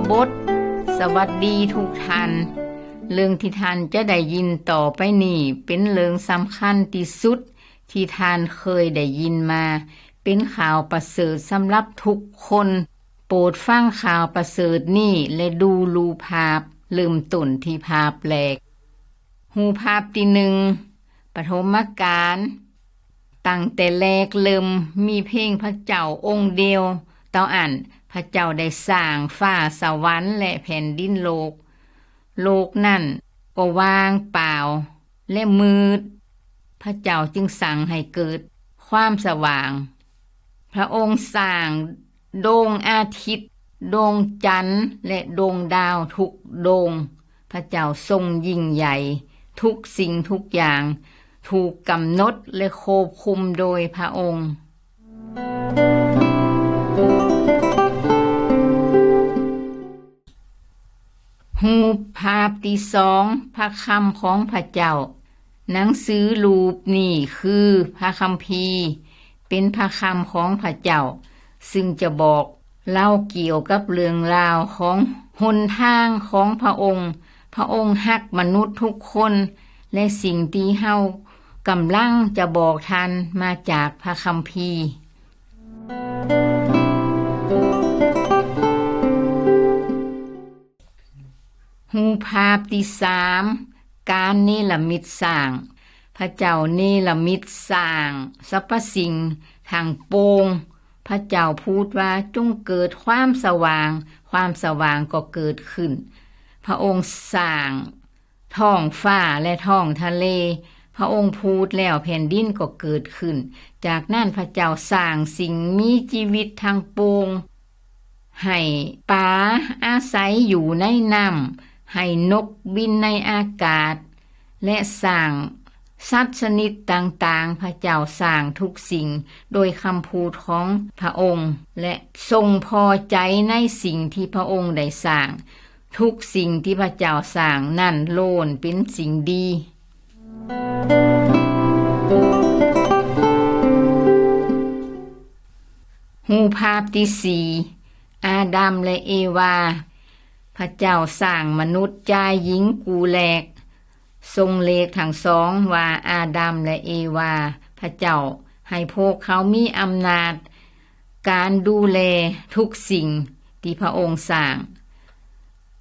ບົດ ສະຫວັດດີທຸກທ່ານ. ເລື່ອງທີ່ທ່ານຈະໄດ້ຍິນຕໍ່ໄປນີ້ ເປັນເລື່ອງສຳຄັນທີ່ສຸດທີ່ທ່ານເຄີຍໄດ້ຍິນມາ, ເປັນຂ່າວປະເສີດສຳລັບທຸກຄົນ. ໂປດຟັງຂ່າວປະເສີດນີ້ ແລະ ດູຮູບພາບ, ເລີ່ມຕົ້ນທີ່ພາບແລກ. ຮູບພາບທີໜຶ່ງ ປະຖົມມະການ. ຕັ້ງແຕ່ແລກເລີ່ມມີພຽງພະເຈົ້າອົງດຽວເທົ່ານັ້ນ. ພະເຈົ້າໄດ້ສ້າງຟ້າສະຫວັນ ແລະ ແຜ່ນດິນໂລກ. ໂລກນັ້ນກໍວ່າງເປົ່າ ແລະ ມືດ. ພະເຈົ້າຈຶ່ງສັ່ງໃຫ້ເກີດຄວາມສະຫວ່າງ. ພະອົງສ້າງ ດວງອາທິດ, ດວງຈັນ ແລະ ດວງດາວທຸກດວງ. ພະເຈົ້າຊົງຍິ່ງໃຫຍ່. ທຸກສິ່ງທຸກຢ່າງຖືກກຳນົດ ແລະ ຄວບຄຸມໂດຍພະອົງ. ຮູບພາບທີສອງ ພະຄຳຂອງພະເຈົ້າ. ໜັງສືຮູບນີ້ຄືພະຄຳພີ, ເປັນພະຄຳຂອງພະເຈົ້າ, ຊຶ່ງຈະບອກເລົ່າກ່ຽວກັບເລື່ອງລາວຂອງຫົນທາງຂອງພະອົງ. ພະອົງຮັກມະນຸດທຸກຄົນ, ແລະ ສິ່ງທີ່ເຮົາກຳລັງຈະບອກທ່ານມາຈາກພະຄຳພີ. ຮູບພາບທີສາມ ການເນລະມິດສ້າງ. ພະເຈົ້າເນລະມິດສ້າງສັບພະສິ່ງທັງປວງ. ພະເຈົ້າພູດວ່າ, ຈົ່ງເກີດຄວາມສະຫວ່າງ, ຄວາມສະຫວ່າງກໍເກີດຂຶ້ນ. ພະອົງສ້າງທ້ອງຟ້າ ແລະ ທ້ອງທະເລ. ພະອົງພູດແລ້ວ, ແຜ່ນດິນກໍເກີດຂຶ້ນ. ຈາກນັ້ນພະເຈົ້າສ້າງສິ່ງມີຊີວິດທັງປວງ, ໃຫ້ປາອາໄສຢູ່ໃນນ້ຳ, ໃຫ້ນົກບິນໃນອາກາດ ແລະ ສ້າງສັດຊະນິດຕ່າງໆ. ພະເຈົ້າສ້າງທຸກສິ່ງໂດຍຄຳພູດຂອງພະອົງ ແລະ ຊົງພໍໃຈໃນສິ່ງທີ່ພະອົງໄດ້ສ້າງ. ທຸກສິ່ງທີ່ພະເຈົ້າສ້າງນັ້ນລ້ວນເປັນສິ່ງດີ. ຮູບພາບທີສີ່ ອາດຳ ແລະ ເອວາ. ພະເຈົ້າສ້າງມະນຸດຊາຍຍິງຄູ່ແລກ, ຊົງເລກທັງສອງວ່າອາດຳ ແລະ ເອວາ. ພະເຈົ້າໃຫ້ພວກເຂົາມີອຳນາດການດູແລທຸກສິ່ງທີ່ພະອົງສ້າງ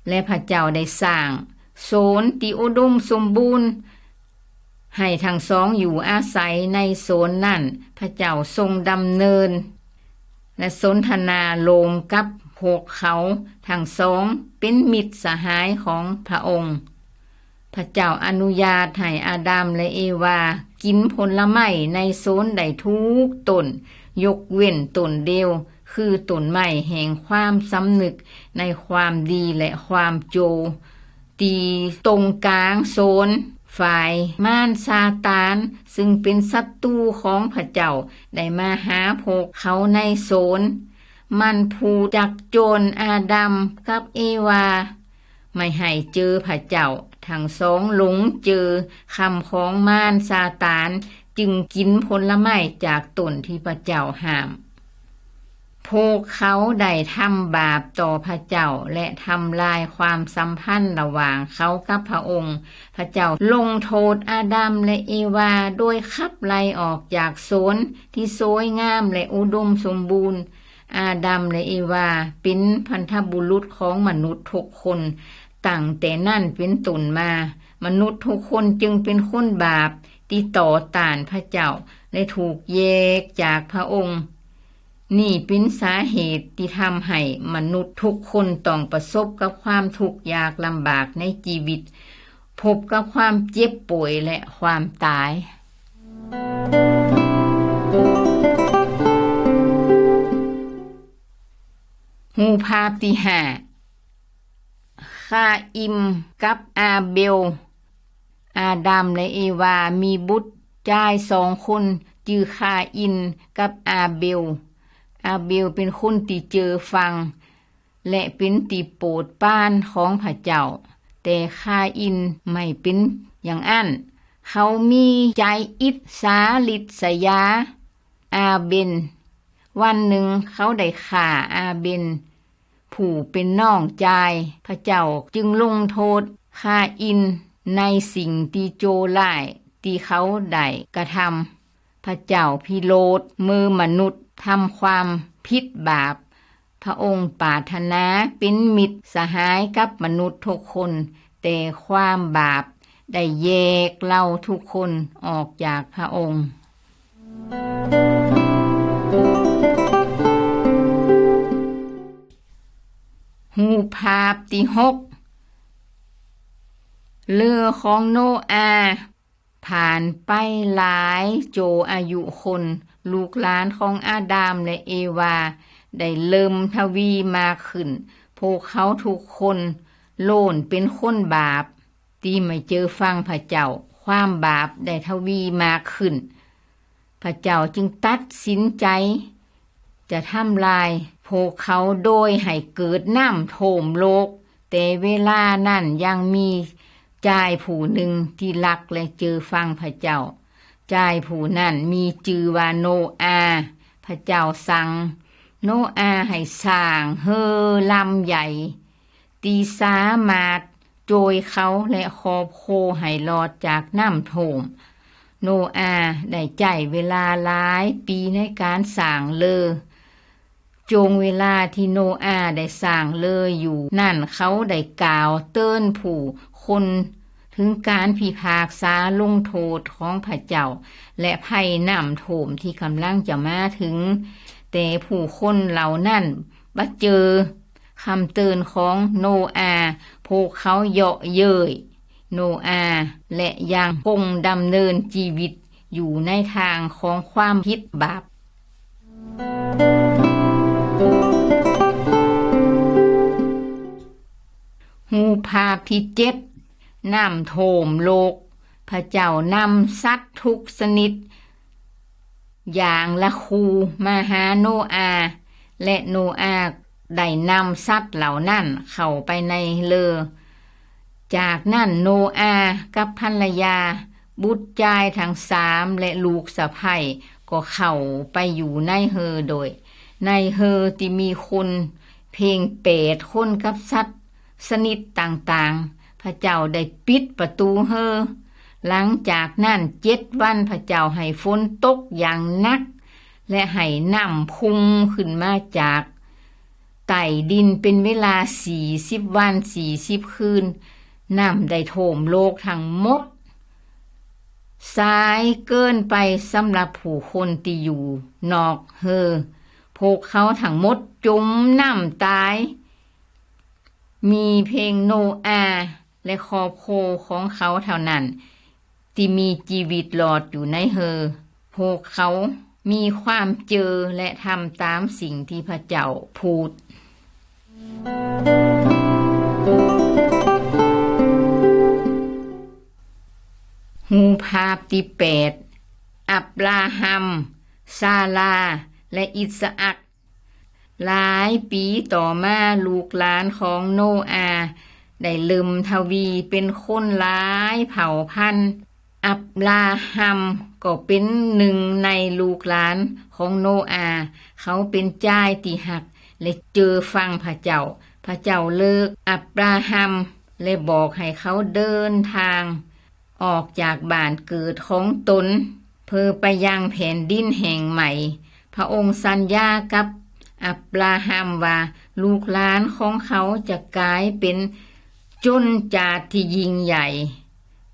ແລະ ພະເຈົ້າໄດ້ສ້າງໂສນທີ່ອຸດົມສົມບູນ ໃຫ້ທັງສອງຢູ່ອາໄສໃນໂສນນັ້ນ. ພະເຈົ້າຊົງດຳເນີນ ແລະ ສົນທະນາໂລມກັບພວກເຂົາທັງສອງ ເປັນມິດສະຫາຍຂອງພະອົງ. ພະເຈົ້າອະນຸຍາດໃຫ້ອາດຳ ແລະ ເອວາກິນຜົນລະໄມ້ໃນໂສນໄດ້ທຸກຕົ້ນ, ຍົກເວັ້ນຕົ້ນດຽວ, ຄືຕົ້ນໄມ້ແຫ່ງຄວາມສຳນຶກໃນຄວາມດີ ແລະ ຄວາມໂຈ ທີ່ຕົງກາງໂສນ. ຝ່າຍມານຊາຕານ, ຊຶ່ງເປັນສັດຕູຂອງພະເຈົ້າ, ໄດ້ມາຫາພວກເຂົາໃນໂສນ. ມັນພູດຈັກໂຈນອາດຳກັບເອວາ, ໄມ່ໃຫ້ເຈີພະເຈົ້າ. ທັງສອງຫຼົງເຈີຄຳຂອງມານຊາຕານ, ຈຶ່ງກິນຜົນລະໄມ້ຈາກຕົ້ນທີ່ພະເຈົ້າຫ້າມ. ພວກເຂົາໄດ້ທຳບາບຕໍ່ພະເຈົ້າ ແລະ ທຳລາຍຄວາມສຳພັນລະຫວ່າງເຂົາກັບພະອົງ. ພະເຈົ້າລົງໂທດອາດຳ ແລະ ເອວາ ໂດຍຂັບໄລ່ອອກຈາກໂສນທີ່ສວຍງາມ ແລະ ອຸດົມສົມບູນ. ອາດຳ ແລະ ເອວາ ເປັນພັນທະບຸລຸດຂອງມະນຸດທຸກຄົນ. ຕັ້ງແຕ່ນັ້ນເປັນຕົ້ນມາ, ມະນຸດທຸກຄົນຈຶ່ງເປັນຄົນບາບທີ່ຕໍ່ຕ້ານພະເຈົ້າ ແລະ ຖືກແຍກຈາກພະອົງ. ນີ້ເປັນສາເຫດທີ່ທຳໃຫ້ມະນຸດທຸກຄົນຕ້ອງປະສົບກັບຄວາມທຸກຍາກລຳບາກໃນຊີວິດ, ພົບກັບຄວາມເຈັບປ່ວຍ ແລະ ຄວາມຕາຍ. ຮູບພາບທີຫ້າ ຄາອິມກັບອາເບວ. ອາດຳ ແລະ ເອວາ ມີບຸດຊາຍສອງຄົນ, ຈື່ຄາອິນກັບອາເບວ. ອາເບວເປັນຄົນທີ່ເຈີຟັງ ແລະ ເປັນທີ່ໂປດປານຂອງພະເຈົ້າ, ແຕ່ຄາອິນໄມ່ເປັນຢ່າງນັ້ນ. ເຂົາມີໃຈອິດສາລິດສະຢາອາເບນ. ວັນໜຶ່ງເຂົາໄດ້ຂ້າອາເບນ ຜູ້ເປັນນ້ອງຈ່າຍ, ພະເຈົ້າຈຶ່ງລົງໂທດຄາອິນໃນສິ່ງທີ່ຊົ່ວຮ້າຍທີ່ເຂົາໄດ້ກະທຳ. ພະເຈົ້າພິໂລດເມື່ອມະນຸດທຳຄວາມຜິດບາບ. ພະອົງປາດຖະໜາເປັນມິດສະຫາຍກັບມະນຸດທຸກຄົນ, ແຕ່ຄວາມບາບໄດ້ແຍກເຫຼົ່າທຸກຄົນອອກຈາກພະອົງ. ຮູບພາບທີຫົກ ເຫຼືອຂອງໂນອາ. ຜ່ານໄປຫຼາຍໂຈອາຍຸຄົນ, ລູກຫຼານຂອງອາດາມ ແລະ ເອວາ ໄດ້ເລີ່ມທະວີມາກຂຶ້ນ. ພວກເຂົາທຸກຄົນໂລ້ນເປັນຄົນບາບ. ຕີໄໝເຈີຟັງພະເຈົ້າ, ຄວາມບາບໄດ້ທະວີມາກຂຶ້ນ. ພະເຈົ້າຈຶ່ງຕັດສິນໃຈຈະທຳລາຍພວກເຂົາໂດຍໃຫ້ເກີດນ້ຳຖ້ວມໂລກ. ແຕ່ເວລານັ້ນຍັງມີຈາຍຜູ້ໜຶ່ງທີ່ລັກ ແລະ ເຈີຟັງພະເຈົ້າ. ຈາຍຜູ້ນັ້ນມີຊື່ວ່າໂນອາ. ພະເຈົ້າສັ່ງໂນອາໃຫ້ສ້າງເຮືອລຳໃຫຍ່ ທີ່ສາມາດໂຈຍເຂົາ ແລະ ຄອບຄົວໃຫ້ລອດຈາກນ້ຳຖ້ວມ. ໂນອາໄດ້ໃຊ້ເວລາຫຼາຍປີໃນການສ້າງເຮືອ. ຊ່ວງເວລາທີ່ໂນອາໄດ້ສ້າງເຮືອຢູ່ນັ້ນ, ເຂົາໄດ້ກ່າວເຕືອນຜູ້ຄົນເຖິງການພິພາກສາລົງໂທດຂອງພະເຈົ້າ ແລະ ໄພນ້ຳຖ້ວມທີ່ກຳລັງຈະມາເຖິງ. ແຕ່ຜູ້ຄົນເຫຼົ່ານັ້ນບໍ່ເຈີຄຳເຕືອນຂອງໂນອາ, ພວກເຂົາເຍາະເຍີ້ຍໂນອາ ແລະ ຍັງຄົງດຳເນີນຊີວິດຢູ່ໃນທາງຂອງຄວາມຜິດບາບ. ຮູບພາບທີເຈັດ ນ້ຳຖ້ວມໂລກ. ພະເຈົ້ານຳສັດທຸກຊະນິດ ຢ່າງລະຄູ່ມາຫາໂນອາ ແລະ ໂນອາໄດ້ນຳສັດເຫຼົ່ານັ້ນເຂົ້າໄປໃນເຮືອ. ຈາກນັ້ນໂນອາກັບພັນລະຍາ, ບຸດຊາຍທັງສາມ ແລະ ລູກສະໃພ້ກໍເຂົ້າໄປຢູ່ໃນເຮືອດ້ວຍ. ໃນເຮືອທີ່ມີຄົນພຽງແປດຄົນກັບສັດຊະນິດຕ່າງໆ, ພະເຈົ້າໄດ້ປິດປະຕູເຮືອ. ຫຼັງຈາກນັ້ນເຈັດວັນ ພະເຈົ້າໃຫ້ຝົນຕົກຢ່າງໜັກ ແລະ ໃຫ້ນ້ຳພຸ່ງຂຶ້ນມາຈາກໃຕ້ດິນເປັນເວລາສີ່ສິບວັນສີ່ສິບຄືນ. ນ້ຳໄດ້ຖ້ວມໂລກທັງໝົດ, ສາຍເກີນໄປສຳລັບຜູ້ຄົນທີ່ຢູ່ນອກເຮືອ. ພວກເຂົາທັງໝົດຈົມນ້ຳຕາຍ. ມີພຽງໂນອາ ແລະ ຄອບຄົວຂອງເຂົາເທົ່ານັ້ນທີ່ມີຊີວິດລອດຢູ່ໃນເຮືອ. ພວກເຂົາມີຄວາມເຈີ ແລະ ທຳຕາມສິ່ງທີ່ພະເຈົ້າພູດ. ຮູບພາບທີແປດ ອັບລາຮາມ, ຊາລາ ແລະ ອິດສະອັກ. ຫຼາຍປີຕໍ່ມາ, ລູກຫຼານຂອງໂນອາໄດ້ເລີ່ມທະວີເປັນຄົນຫຼາຍເຜົ່າພັນ. ອັບລາຮາມກໍເປັນໜຶ່ງໃນລູກຫຼານຂອງໂນອາ. ເຂົາເປັນຊາຍທີ່ຮັກ ແລະ ເຈີຟັງພະເຈົ້າ. ພະເຈົ້າເລືອກອັບລາຮາມ ແລະ ບອກໃຫ້ເຂົາເດີນທາງ ອອກຈາກບ້ານເກີດຂອງຕົນ ເພື່ອໄປຍັງແຜ່ນດິນແຫ່ງໃໝ່. ພະອົງສັນຍາກັບອັບລາຮາມວ່າ ລູກຫຼານຂອງເຂົາຈະກາຍເປັນຊົນຊາດທີ່ຍິ່ງໃຫຍ່.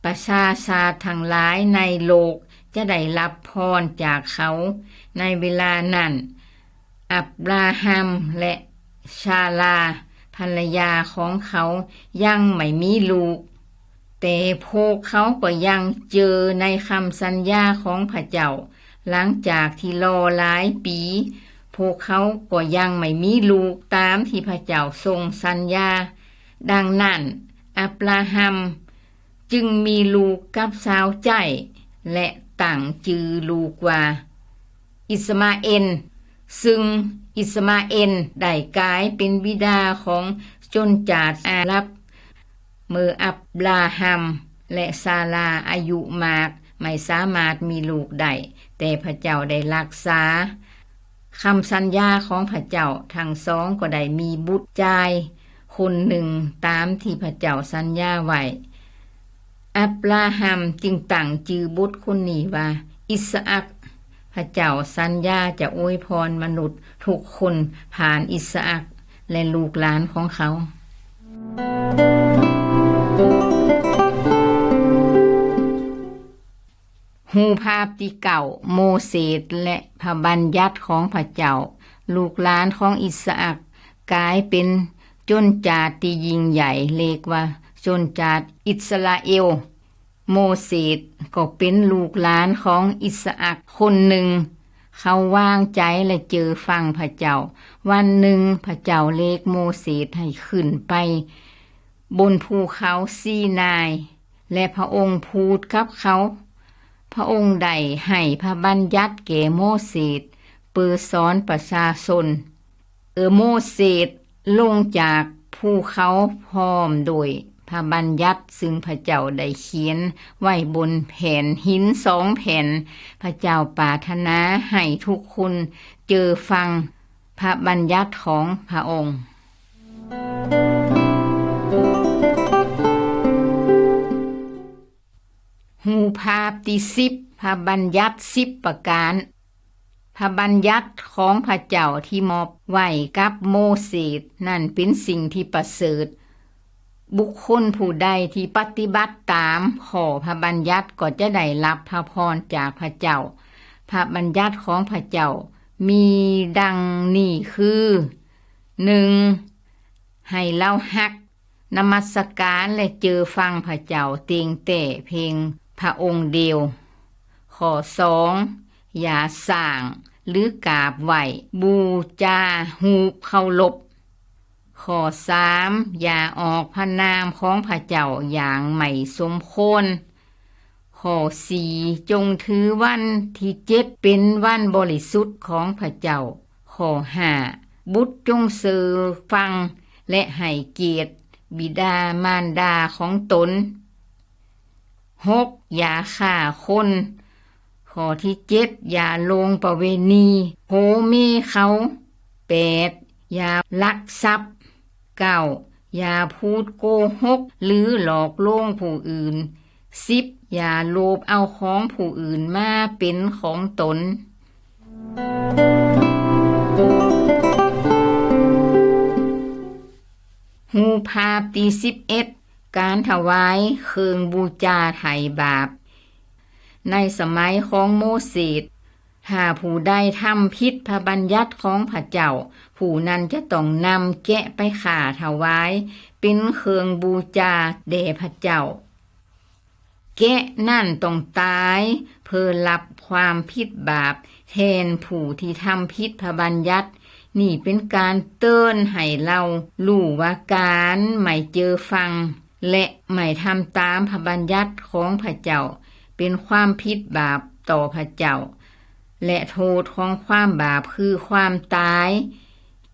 ປະຊາຊາດທັງຫຼາຍໃນໂລກຈະໄດ້ຮັບພອນຈາກເຂົາ. ໃນເວລານັ້ນ ອັບລາຮາມ ແລະ ຊາລາ ພັນລະຍາຂອງເຂົາຍັງໄມ່ມີລູກ, ແຕ່ພວກເຂົາກໍຍັງເຈີໃນຄຳສັນຍາຂອງພະເຈົ້າ. ຫຼັງຈາກທີ່ລໍຫຼາຍປີ, ພວກເຂົາກໍຍັງໄມ່ມີລູກຕາມທີ່ພະເຈົ້າຊົງສັນຍາ. ດັ່ງນັ້ນ, ອັບລາຮາມຈຶ່ງມີລູກກັບຊາວໃຊ້ ແລະ ຕັ້ງຊື່ລູກວ່າ ອິດສະມາເອນ, ຊຶ່ງອິດສະມາເອນໄດ້ກາຍເປັນບິດາຂອງຊົນຊາດອາຣັບ. ເມື່ອອັບລາຮາມ ແລະ ຊາລາອາຍຸມາກ ໄມ່ສາມາດມີລູກໄດ້, ແຕ່ພະເຈົ້າໄດ້ຮັກສາ ຄຳສັນຍາຂອງພະເຈົ້າ, ທັງສອງກໍໄດ້ມີບຸດຊາຍຄົນໜຶ່ງຕາມທີ່ພະເຈົ້າສັນຍາໄວ້. ອັບຣາຮາມຈຶ່ງຕັ້ງຊື່ບຸດຄົນນີ້ວ່າ ອິດສະອັກ. ພະເຈົ້າສັນຍາຈະອວຍພອນມະນຸດທຸກຄົນຜ່ານອິດສະອັກ ແລະ ລູກຫຼານຂອງເຂົາ. ຮູບພາບທີເກົ້າ, ໂມເສສ ແລະ ພະບັນຍັດຂອງພະເຈົ້າ. ລູກຫຼານຂອງອິດສະອັກກາຍເປັນຊົນຊາດທີ່ຍິ່ງໃຫຍ່, ເອີ້ນວ່າຊົນຊາດອິດສະຣາເອວ. ໂມເສສກໍເປັນລູກຫຼານຂອງອິດສະອັກຄົນໜຶ່ງ. ເຂົາວາງໃຈ ແລະ ເຈີຟັງພະເຈົ້າ. ວັນໜຶ່ງ, ພະເຈົ້າເອີ້ນໂມເສສໃຫ້ຂຶ້ນໄປບົນພູເຂົາຊີນາຍ ແລະ ພະອົງພູດກັບເຂົາ. ພະອົງໄດ້ໃຫ້ພະບັນຍັດແກ່ໂມເສສ ເປີສອນປະຊາຊົນ. ເອີ ໂມເສສລົງຈາກພູເຂົາພ້ອມໂດຍພະບັນຍັດ ຊຶ່ງພະເຈົ້າໄດ້ຂຽນໄວ້ບົນແຜ່ນຫີນສອງແຜ່ນ. ພະເຈົ້າປາດຖະໜາໃຫ້ທຸກຄົນເຈີຟັງພະບັນຍັດຂອງພະອົງ. ຮູບພາບທີສິບ, ພະບັນຍັດສິບປະການ. ພະບັນຍັດຂອງພະເຈົ້າທີ່ມອບໄວ້ກັບໂມເສສນັ້ນເປັນສິ່ງທີ່ປະເສີດ. ບຸກຄົນຜູ້ໃດທີ່ປະຕິບັດຕາມຂໍ້ພະບັນຍັດກໍຈະໄດ້ຮັບພະພອນຈາກພະເຈົ້າ. ພະບັນຍັດຂອງພະເຈົ້າມີດັ່ງນີ້ຄື: ໜຶ່ງ, ໃຫ້ລາວຮັກ ນະມັດສະການ ແລະ ເຈີຟັງພະເຈົ້າເຕັງແຕ່ພຽງພະອົງດຽວ. ຂໍ້ສອງ, ຢ່າສ້າງ ຫຼື ກາບໄຫວ້ບູຊາຮູບເຄົາລົບ. ຂໍ້ສາມ, ຢ່າອອກພະນາມຂອງພະເຈົ້າຢ່າງໄມ່ສົມຄວນ. ຂໍ້ສີ່, ຈົ່ງຖືວັນທີເຈັດເປັນວັນບໍລິສຸດຂອງພະເຈົ້າ. ຂໍ້ຫ້າ, ບຸດຈົ່ງເຊື່ອຟັງ ແລະ ໃຫ້ກຽດບິດາມານດາຂອງຕົນ. ຫົກ, ຢ່າຂ້າຄົນ. ຂໍ້ທີເຈັດ, ຢ່າລ່ວງປະເວນີໂຜເມເຂົາ. ແປດ, ຢ່າລັກຊັບ. ເກົ້າ, ຢ່າພູດໂກຫົກ ຫຼື ຫຼອກລວງຜູ້ອື່ນ. ສິບ, ຢ່າໂລບເອົາຂອງຜູ້ອື່ນມາເປັນຂອງຕົນ. ຮູບພາບທີສິບເອັດ, ການຖະຫວາຍເຄື່ອງບູຊາໄຖ່ບາບ. ໃນສະໄໝຂອງໂມເສສ, ຖ້າຜູ້ໃດທຳຜິດພະບັນຍັດຂອງພະເຈົ້າ, ຜູ້ນັ້ນຈະຕ້ອງນຳແກະໄປຂ້າຖະຫວາຍເປັນເຄື່ອງບູຊາແດ່ພະເຈົ້າ. ແກະນັ້ນຕ້ອງຕາຍເພື່ອຮັບຄວາມຜິດບາບແທນຜູ້ທີ່ທຳຜິດພະບັນຍັດ. ນີ້ເປັນການເຕືອນໃຫ້ລາວຮູ້ວ່າການໄມ່ເຈີຟັງ ແລະ ໄມ່ທຳຕາມພະບັນຍັດຂອງພະເຈົ້າເປັນຄວາມຜິດບາບຕໍ່ພະເຈົ້າ ແລະ ໂທດຂອງຄວາມບາບຄືຄວາມຕາຍ.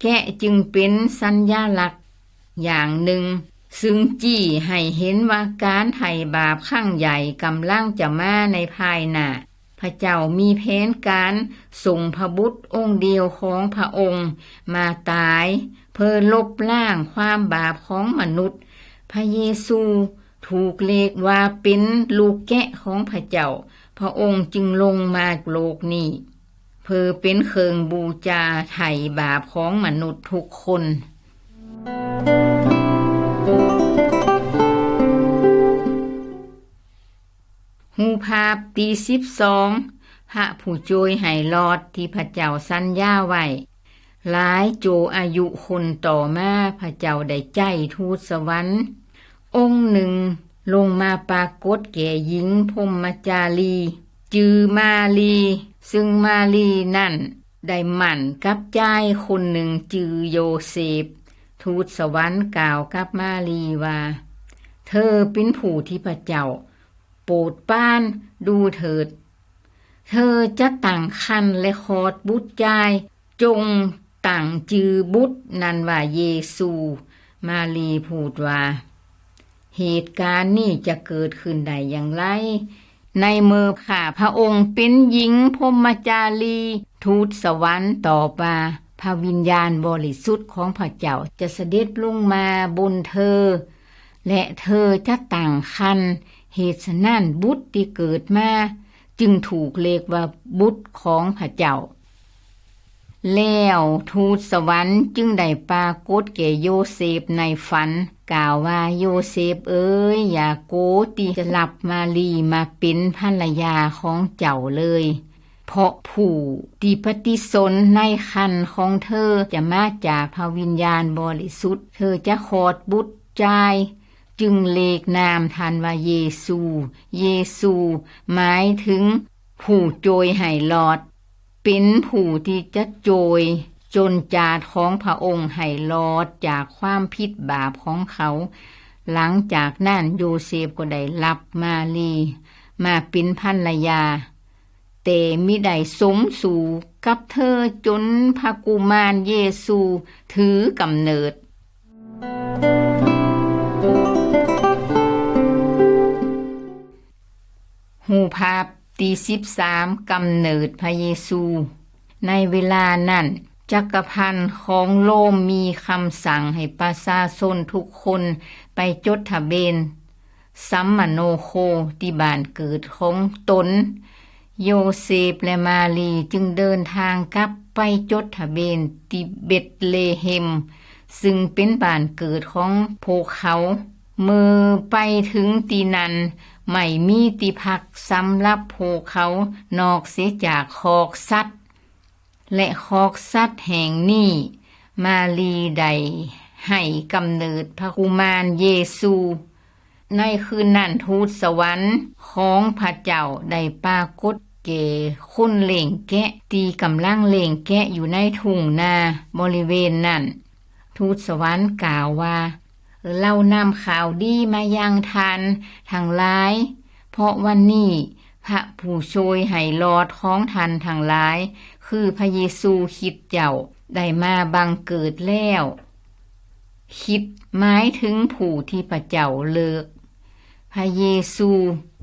ແກະຈຶ່ງເປັນສັນຍາລັກຢ່າງໜຶ່ງ ຊຶ່ງຊີ້ໃຫ້ເຫັນວ່າການໄຖ່ບາບຄັ້ງໃຫຍ່ກຳລັງຈະມາໃນພາຍໜ້າ. ພະເຈົ້າມີແຜນການສົ່ງພະບຸດອົງດຽວຂອງພະອົງມາຕາຍ ເພື່ອລົບລ້າງຄວາມບາບຂອງມະນຸດ. ພະເຢຊູຖືກເອີ້ນວ່າເປັນລູກແກະຂອງພະເຈົ້າ. ພະອົງຈຶ່ງລົງມາໂລກນີ້ ເພື່ອເປັນເຄື່ອງບູຊາໄຖ່ບາບຂອງມະນຸດທຸກຄົນ. ຮູບພາບທີສິບສອງ, ພະຜູ້ຊ່ວຍໃຫ້ລອດທີ່ພະເຈົ້າສັນຍາໄວ້. ຫຼາຍໂຈອາຍຸຄົນຕໍ່ມາ, ພະເຈົ້າໄດ້ໃຈ້ທູດສະຫວັນອົງໜຶ່ງລົງມາປາກົດແກ່ຍິງພົມມະຈາລີ ຊື່ມາຣີ, ຊຶ່ງມາຣີນັ້ນໄດ້ໝັ້ນກັບຊາຍຄົນໜຶ່ງຊື່ໂຢເຊບ. ທູດສະຫວັນກ່າວກັບມາຣີວ່າ, ເທີເປັນຜູ້ທີ່ພະເຈົ້າໂປດປານ, ດູເຖີດ, ເທີຈະຕັ້ງຄັນ ແລະ ຄອດບຸດຊາຍ, ຈົ່ງຕັ້ງຊື່ບຸດນັ້ນວ່າເຢຊູ. ມາຣີພູດວ່າ, ເຫດການນີ້ຈະເກີດຂຶ້ນໄດ້ຢ່າງໃດ? ໃນເມື່ອຂ້າພະອົງເປັນຍິງພົມມະຈາລີ, ທູດສະຫວັນຕອບວ່າ, ພະວິນຍານບໍລິສຸດຂອງພະເຈົ້າຈະສະເດັດລົງມາບົນເທີ ແລະ ເທີຈະຕັ້ງຄັນ. ເຫດສະນັ້ນ, ບຸດທີ່ເກີດມາຈຶ່ງຖືກເອີ້ນວ່າບຸດຂອງພະເຈົ້າ. ແລ້ວທູດສະຫວັນຈຶ່ງໄດ້ປາກົດແກ່ໂຍເຊບໃນຝັນ, ກ່າວວ່າ, ໂຍເຊບເອີຍ, ຢ່າກົວຕິຈະຮັບມາລີມາເປັນພັນລະຍາຂອງເຈົ້າເລີຍ, ເພາະຜູ້ທີ່ປະຕິສົນໃນຄັນຂອງເທີຈະມາຈາກພະວິນຍານບໍລິສຸດ. ເທີຈະຄອດບຸດຊາຍ, ຈຶ່ງລຽກນາມທ່ານວ່າເຢຊູ. ເຢຊູໝາຍເຖິງຜູ້ໂຈຍໃຫ້ລອດ, ເປັນຜູ້ທີ່ຈະໂຈຍຊົນຊາດຂອງພະອົງໃຫ້ລອດຈາກຄວາມຜິດບາບຂອງເຂົາ. ຫຼັງຈາກນັ້ນໂຍເຊບກໍໄດ້ຮັບມາລີມາເປັນພັນລະຍາ, ແຕ່ມິໄດ້ສົມສູ່ກັບເທີຈົນພະກຸມານເຢຊູຖືກຳເນີດ. ຮູບພາບທີສິບສາມ ກຳເນີດພະເຢຊູ. ໃນເວລານັ້ນ, ຈັກກະພັນຂອງໂລມມີຄຳສັ່ງໃຫ້ປະຊາຊົນທຸກຄົນໄປຈົດທະບຽນ ສຳມະໂນໂຄ ທີ່ບ້ານເກີດຂອງຕົນ. ໂຍເຊບ ແລະ ມາລີຈຶ່ງເດີນທາງກັບໄປຈົດທະບຽນທີ່ເບັດເລເຮັມ, ຊຶ່ງເປັນບ້ານເກີດຂອງພວກເຂົາ. ເມື່ອໄປເຖິງທີ່ນັ້ນ, ໄມ່ມີທີ່ພັກສຳລັບພວກເຂົານອກເສຍຈາກຄອກສັດ. ແລະ ຄອກສັດແຫ່ງນີ້, ມາລີໄດ້ໃຫ້ກຳເນີດພະກຸມານເຢຊູ. ໃນຄືນນັ້ນ, ທູດສະຫວັນຂອງພະເຈົ້າໄດ້ປາກົດແກ່ຄົນລ້ຽງແກະທີ່ກຳລັງລ້ຽງແກະຢູ່ໃນທົ່ງນາບໍລິເວນນັ້ນ. ທູດສະຫວັນກ່າວວ່າ, ເຫຼົ່ານຳຂ່າວດີມາຍັງທ່ານທັງຫຼາຍ, ເພາະວັນນີ້ພະຜູ້ຊ່ວຍໃຫ້ລອດຂອງທ່ານທັງຫຼາຍ, ຄືພະເຢຊູຄຣິດເຈົ້າ, ໄດ້ມາບັງເກີດແລ້ວ. ຄຣິດໝາຍເຖິງຜູ້ທີ່ພະເຈົ້າເລືອກ. ພະເຢຊູ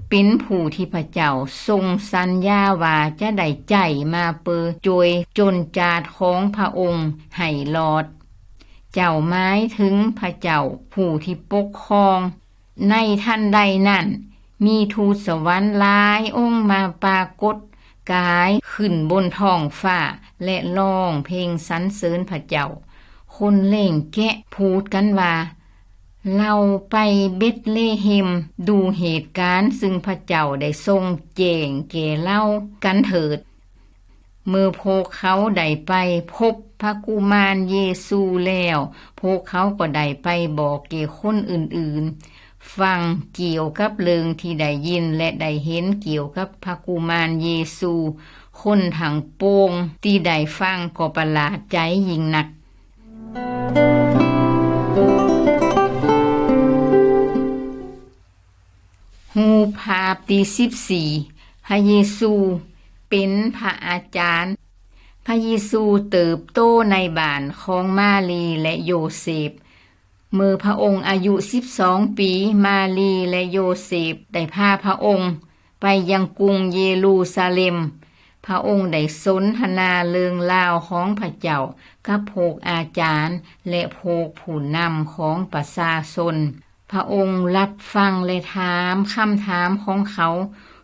ເປັນຜູ້ທີ່ພະເຈົ້າຊົງສັນຍາວ່າຈະໄດ້ໃຊ້ມາເປີດໂຈຍຊົນຊາດຂອງພະອົງໃຫ້ລອດ. ເຈົ້າໝາຍເຖິງພະເຈົ້າຜູ້ທີ່ປົກຄອງ. ໃນທັນໃດນັ້ນ, ມີທູດສະຫວັນຫຼາຍອົງມາປາກົດກາຍຂຶ້ນບົນທ້ອງຟ້າ ແລະ ຮ້ອງເພງສັນເສີນພະເຈົ້າ. ຄົນລ້ຽງແກະພູດກັນວ່າ, ເຮົາໄປເບັດເລເຮັມດູເຫດການຊຶ່ງພະເຈົ້າໄດ້ຊົງແຈ້ງແກ່ເຮົາກັນເຖີດ. ເມື່ອພວກເຂົາໄດ້ໄປພົບພະກຸມານເຢຊູແລ້ວ, ພວກເຂົາກໍໄດ້ໄປບອກແກ່ຄົນອື່ນໆຟັງກ່ຽວກັບເລື່ອງທີ່ໄດ້ຍິນ ແລະ ໄດ້ເຫັນກ່ຽວກັບພະກຸມານເຢຊູ. ຄົນທັງປວງທີ່ໄດ້ຟັງກໍປະຫຼາດໃຈຍິ່ງນັກ. ຮູບພາບທີສິບສີ່ ພະເຢຊູເປັນພະອາຈານ. ພະເຢຊູເຕີບໂຕໃນບ້ານຂອງມາລີ ແລະ ໂຍເຊບ. ເມື່ອພະອົງອາຍຸສິບສອງປີ, ມາລີ ແລະ ໂຍເຊບໄດ້ພາພະອົງໄປຍັງກຸງເຢຣູຊາເລັມ. ພະອົງໄດ້ສົນທະນາເລື່ອງລາວຂອງພະເຈົ້າກັບພວກອາຈານ ແລະ ພວກຜູ້ນຳຂອງປະຊາຊົນ. ພະອົງຮັບຟັງ ແລະ ຖາມຄຳຖາມຂອງເຂົາ.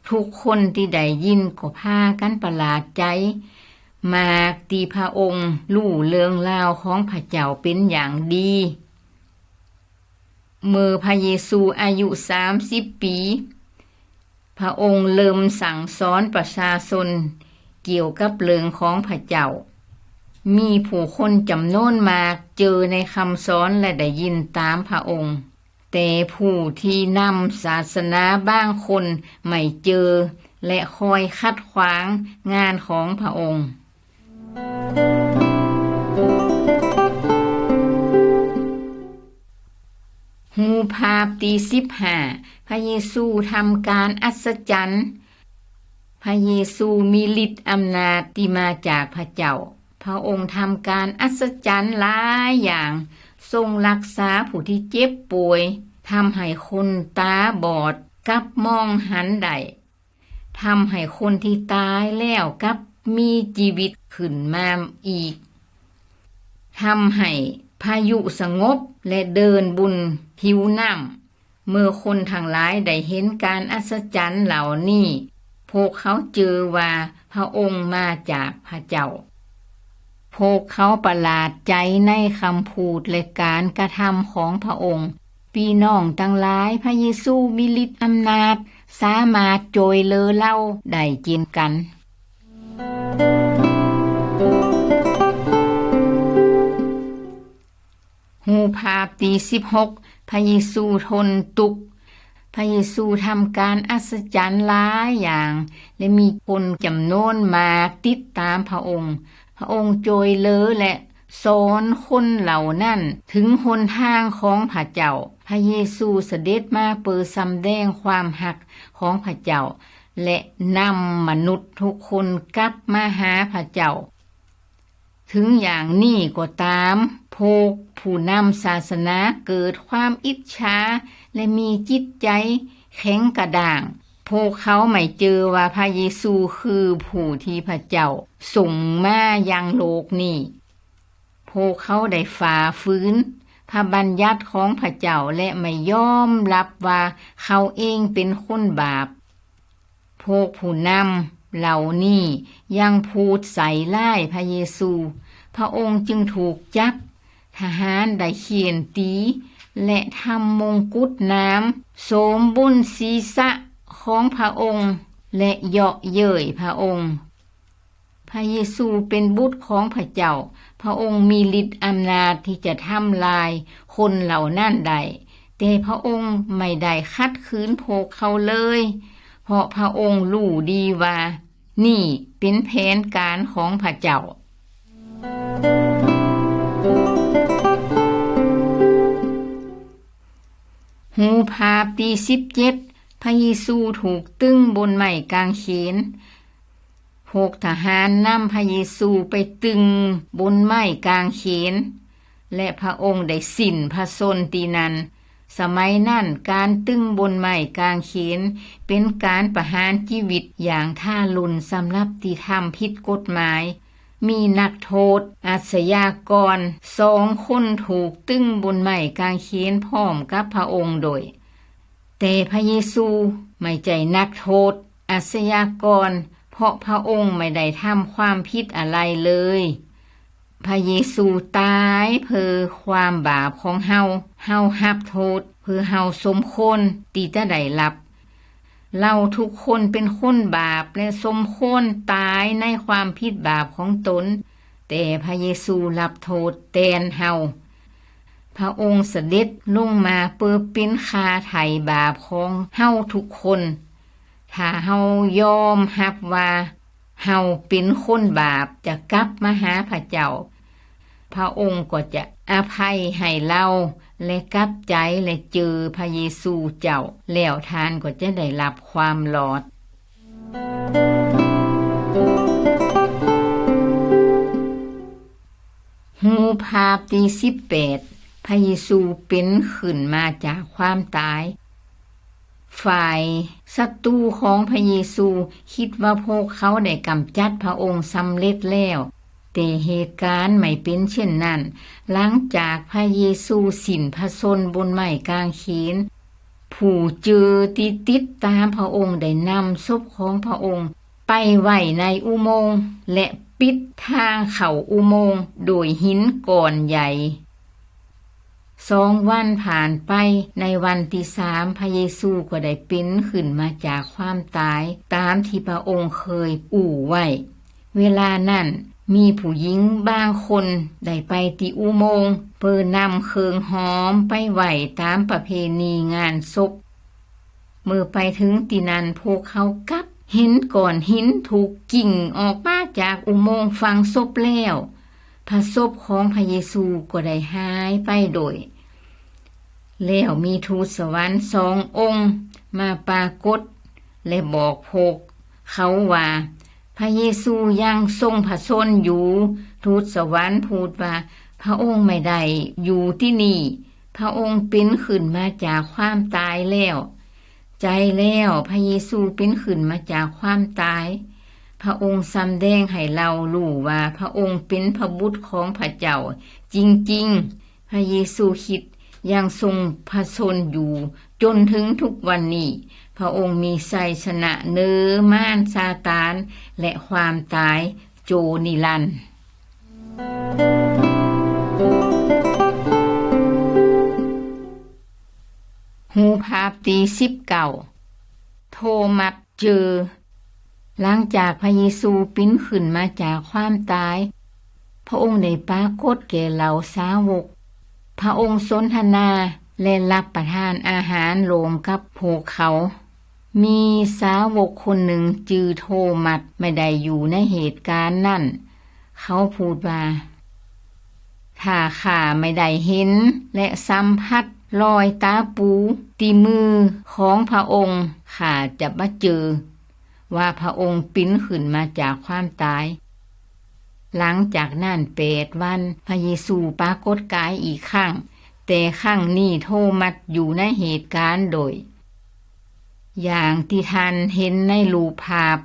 ທຸກຄົນທີ່ໄດ້ຍິນກໍພາກັນປະຫຼາດໃຈມາກທີ່ພະອົງຮູ້ເລື່ອງລາວຂອງພະເຈົ້າເປັນຢ່າງດີ. ເມື່ອພະເຢຊູອາຍຸສາມສິບປີ, ພະອົງເລີ່ມສັ່ງສອນປະຊາຊົນກ່ຽວກັບເລື່ອງຂອງພະເຈົ້າ. ມີຜູ້ຄົນຈຳນວນມາກເຈີໃນຄຳສອນ ແລະ ໄດ້ຍິນຕາມພະອົງ, ແຕ່ຜູ້ທີ່ນຳສາສະໜາບາງຄົນໄມ່ເຈີ ແລະ ຄອຍຂັດຂວາງງານຂອງພະອົງ. ຮູບພາບທີສິບຫ້າ ພະເຢຊູທຳການອັດສະຈັນ. ພະເຢຊູມີລິດອຳນາດທີ່ມາຈາກພະເຈົ້າ. ພະອົງທຳການອັດສະຈັນຫຼາຍຢ່າງ, ຊົງລັກສາຜູ້ທີ່ເຈັບປ່ວຍ, ທຳໃຫ້ຄົນຕາບອດກັບມອງຫັນໄດ້. ທຳໃຫ້ຄົນທີ່ຕາຍແລ້ວກັບມີຊີວິດຂຶ້ນມາອີກ, ທຳໃຫ້ພາຍຸສະຫງົບ ແລະ ເດີນບຸນຜິວນ້ຳ. ເມື່ອຄົນທັງຫຼາຍໄດ້ເຫັນການອັດສະຈັນເຫຼົ່ານີ້, ພວກເຂົາຈື່ວ່າພະອົງມາຈາກພະເຈົ້າ. ພວກເຂົາປະຫຼາດໃຈໃນຄຳພູດ ແລະ ການກະທຳຂອງພະອົງ. ພີ່ນ້ອງທັງຫຼາຍ, ພະເຢຊູມີລິດອຳນາດ, ສາມາດຊ່ວຍເຫຼືອເຮົາໄດ້ເຊັ່ນກັນ. ຮູບພາບທີສິບຫົກ ພະເຢຊູທົນທຸກ. ພະເຢຊູທຳການອັດສະຈັນຫຼາຍຢ່າງ ແລະ ມີຄົນຈຳນວນມາກຕິດຕາມພະອົງ. ພະອົງຊ່ວຍເຫຼືອ ແລະ ສອນຄົນເຫຼົ່ານັ້ນເຖິງຫົນທາງຂອງພະເຈົ້າ. ພະເຢຊູສະເດັດມາເພື່ອສຳແດງຄວາມຮັກຂອງພະເຈົ້າ ແລະ ນຳມະນຸດທຸກຄົນກັບມາຫາພະເຈົ້າ. ເຖິງຢ່າງນີ້ກໍຕາມ, ພວກຜູ້ນຳສາສະໜາເກີດຄວາມອິດສາ ແລະ ມີຈິດໃຈແຂງກະດ້າງ. ພວກເຂົາໄມ່ເຈີວ່າພະເຢຊູຄືຜູ້ທີ່ພະເຈົ້າສົ່ງມາຍັງໂລກນີ້. ພວກເຂົາໄດ້ຝ່າຝືນພະບັນຍັດຂອງພະເຈົ້າ ແລະ ໄມ່ຍອມຮັບວ່າເຂົາເອງເປັນຄົນບາບ. ພວກຜູ້ນຳເຫຼົ່ານີ້ຍັງພູດໃສ່ຮ້າຍພະເຢຊູ. ພະອົງຈຶ່ງຖືກຈັບ. ທະຫານໄດ້ຂ້ຽນຕີ ແລະ ທຳມົງກຸດໜາມໂສມບົນສີສະຂອງພະອົງ ແລະ ເຍາະເຍີ້ຍພະອົງ. ພະເຢຊູເປັນບຸດຂອງພະເຈົ້າ. ພະອົງມີລິດອຳນາດທີ່ຈະທຳລາຍຄົນເຫຼົ່ານັ້ນໄດ້, ແຕ່ພະອົງໄມ່ໄດ້ຂັດຂືນພວກເຂົາເລີຍ, ເພາະພະອົງຮູ້ດີວ່ານີ້ເປັນແຜນການຂອງພະເຈົ້າ. ຮູບພາບທີສິບເຈັດ ພະເຢຊູຖືກຕຶງບົນໄມ້ກາງເຂນ. ພວກທະຫານນຳພະເຢຊູໄປຕຶງບົນໄມ້ກາງເຂນ ແລະ ພະອົງໄດ້ສິ້ນພະຊົນທີ່ນັ້ນ. ສະໄໝນັ້ນ, ການຕຶງບົນໄມ້ກາງເຂນເປັນການປະຫານຊີວິດຢ່າງທາລຸນສຳລັບທີ່ທຳຜິດກົດໝາຍ. ມີນັກໂທດອາຊະຍາກອນສອງຄົນຖືກຕຶງບົນໄມ້ກາງເຂນພ້ອມກັບພະອົງໂດຍ. ແຕ່ພະເຢຊູໄມ່ໃຊ່ນັກໂທດອາຊະຍາກອນ, ເພາະພະອົງໄມ່ໄດ້ທຳຄວາມຜິດອະໄລເລີຍ. ພະເຢຊູຕາຍເພື່ອຄວາມບາບຂອງເຮົາ, ເຮົາຮັບໂທດເພື່ອເຮົາສົມຄວນທີ່ຈະໄດ້ຮັບ. ເຮົາທຸກຄົນເປັນຄົນບາບ ແລະ ສົມຄວນຕາຍໃນຄວາມຜິດບາບຂອງຕົນ, ແຕ່ພະເຢຊູຮັບໂທດແທນເຮົາ. ພະອົງສະເດັດລົງມາເພື່ອເປັນຄ່າໄຖ່ບາບຂອງເຮົາທຸກຄົນ. ຖ້າເຮົາຍອມຮັບວ່າເຮົາເປັນຄົນບາບ, ຈະກັບມາຫາພະເຈົ້າ, ພະອົງກໍຈະອະໄພໃຫ້ເຮົາ ແລະ ກັບໃຈ ແລະ ເຈີພະເຢຊູເຈົ້າ, ແລ້ວທ່ານກໍຈະໄດ້ຮັບຄວາມລອດ. ຮູບພາບທີສິບແປດ ພະເຢຊູເປັນຂຶ້ນມາຈາກຄວາມຕາຍ. ຝ່າຍສັດຕູຂອງພະເຢຊູຄິດວ່າພວກເຂົາໄດ້ກຳຈັດພະອົງສຳເລັດແລ້ວ, ແຕ່ເຫດການໄມ່ເປັນເຊັ່ນນັ້ນ. ຫຼັງຈາກພະເຢຊູສິ້ນພະຊົນບົນໄມ້ກາງເຂນ, ຜູ້ຈື່ທີ່ຕິດຕາມພະອົງໄດ້ນຳສົບຂອງພະອົງໄປໄວ້ໃນອຸໂມງ ແລະ ປິດທາງເຂົ້າອຸໂມງໂດຍຫີນກ້ອນໃຫຍ່. ສອງວັນຜ່ານໄປ, ໃນວັນທີສາມ ພະເຢຊູກໍໄດ້ເປັນຂຶ້ນມາຈາກຄວາມຕາຍ, ຕາມທີ່ພະອົງເຄີຍອູ້ໄວ້. ເວລານັ້ນ, ມີຜູ້ຍິງບາງຄົນໄດ້ໄປທີ່ອຸໂມງ ເພື່ອນຳເຄື່ອງຫອມໄປໄວ້ຕາມປະເພນີງານສົບ. ເມື່ອໄປເຖິງທີ່ນັ້ນ, ພວກເຂົາກັບເຫັນກ້ອນຫີນຖືກກິ້ງອອກມາຈາກອຸໂມງຝັງສົບແລ້ວ. ພະສົບຂອງພະເຢຊູກໍໄດ້ຫາຍໄປໂດຍ. ແລ້ວມີທູດສະຫວັນສອງອົງມາປາກົດ ແລະ ບອກພວກເຂົາວ່າ, ພະເຢຊູຍັງຊົງພະຊົນຢູ່. ທູດສະຫວັນພູດວ່າ, ພະອົງໄມ່ໄດ້ຢູ່ທີ່ນີ້. ພະອົງເປັນຂຶ້ນມາຈາກຄວາມຕາຍແລ້ວ. ໃຈແລ້ວ, ພະເຢຊູເປັນຂຶ້ນມາຈາກຄວາມຕາຍ. ພະອົງສຳແດງໃຫ້ເຮົາຮູ້ວ່າພະອົງເປັນພະບຸດຂອງພະເຈົ້າຈິງໆ. ພະເຢຊູຄຣິດຍັງຊົງພະຊົນຢູ່ຈົນເຖິງທຸກວັນນີ້. ພະອົງມີໄຊຊະນະເໜືອມານຊາຕານ ແລະ ຄວາມຕາຍ. ໂຈນິລັນ. ຮູບພາບທີສິບເກົ້າ ໂທມັດເຈີ. ຫຼັງຈາກພະເຢຊູປິ່ນຂຶ້ນມາຈາກຄວາມຕາຍ, ພະອົງໄດ້ປາກົດແກ່ເຫຼົ່າສາວົກ. ພະອົງສົນທະນາ ແລະ ຮັບປະທານອາຫານຮ່ວມກັບພວກເຂົາ. ມີສາວົກຄົນໜຶ່ງຊື່ໂທມັດໄມ່ໄດ້ຢູ່ໃນເຫດການນັ້ນ. ເຂົາພູດວ່າ, ຖ້າຂ້າໄມ່ໄດ້ເຫັນ ແລະ ສຳຜັດລອຍຕາປູທີ່ມືຂອງພະອົງ, ຂ້າຈະບໍ່ເຈີວ່າພະອົງປິ່ນຂຶ້ນມາຈາກຄວາມຕາຍ. ຫຼັງຈາກນັ້ນແປດວັນ, ພະເຢຊູປາກົດກາຍອີກຄັ້ງ, ແຕ່ຄັ້ງນີ້ໂທມັດຢູ່ໃນເຫດການໂດຍ ຢ່າງທີ່ທ່ານເຫັນໃນຮູບພາບ.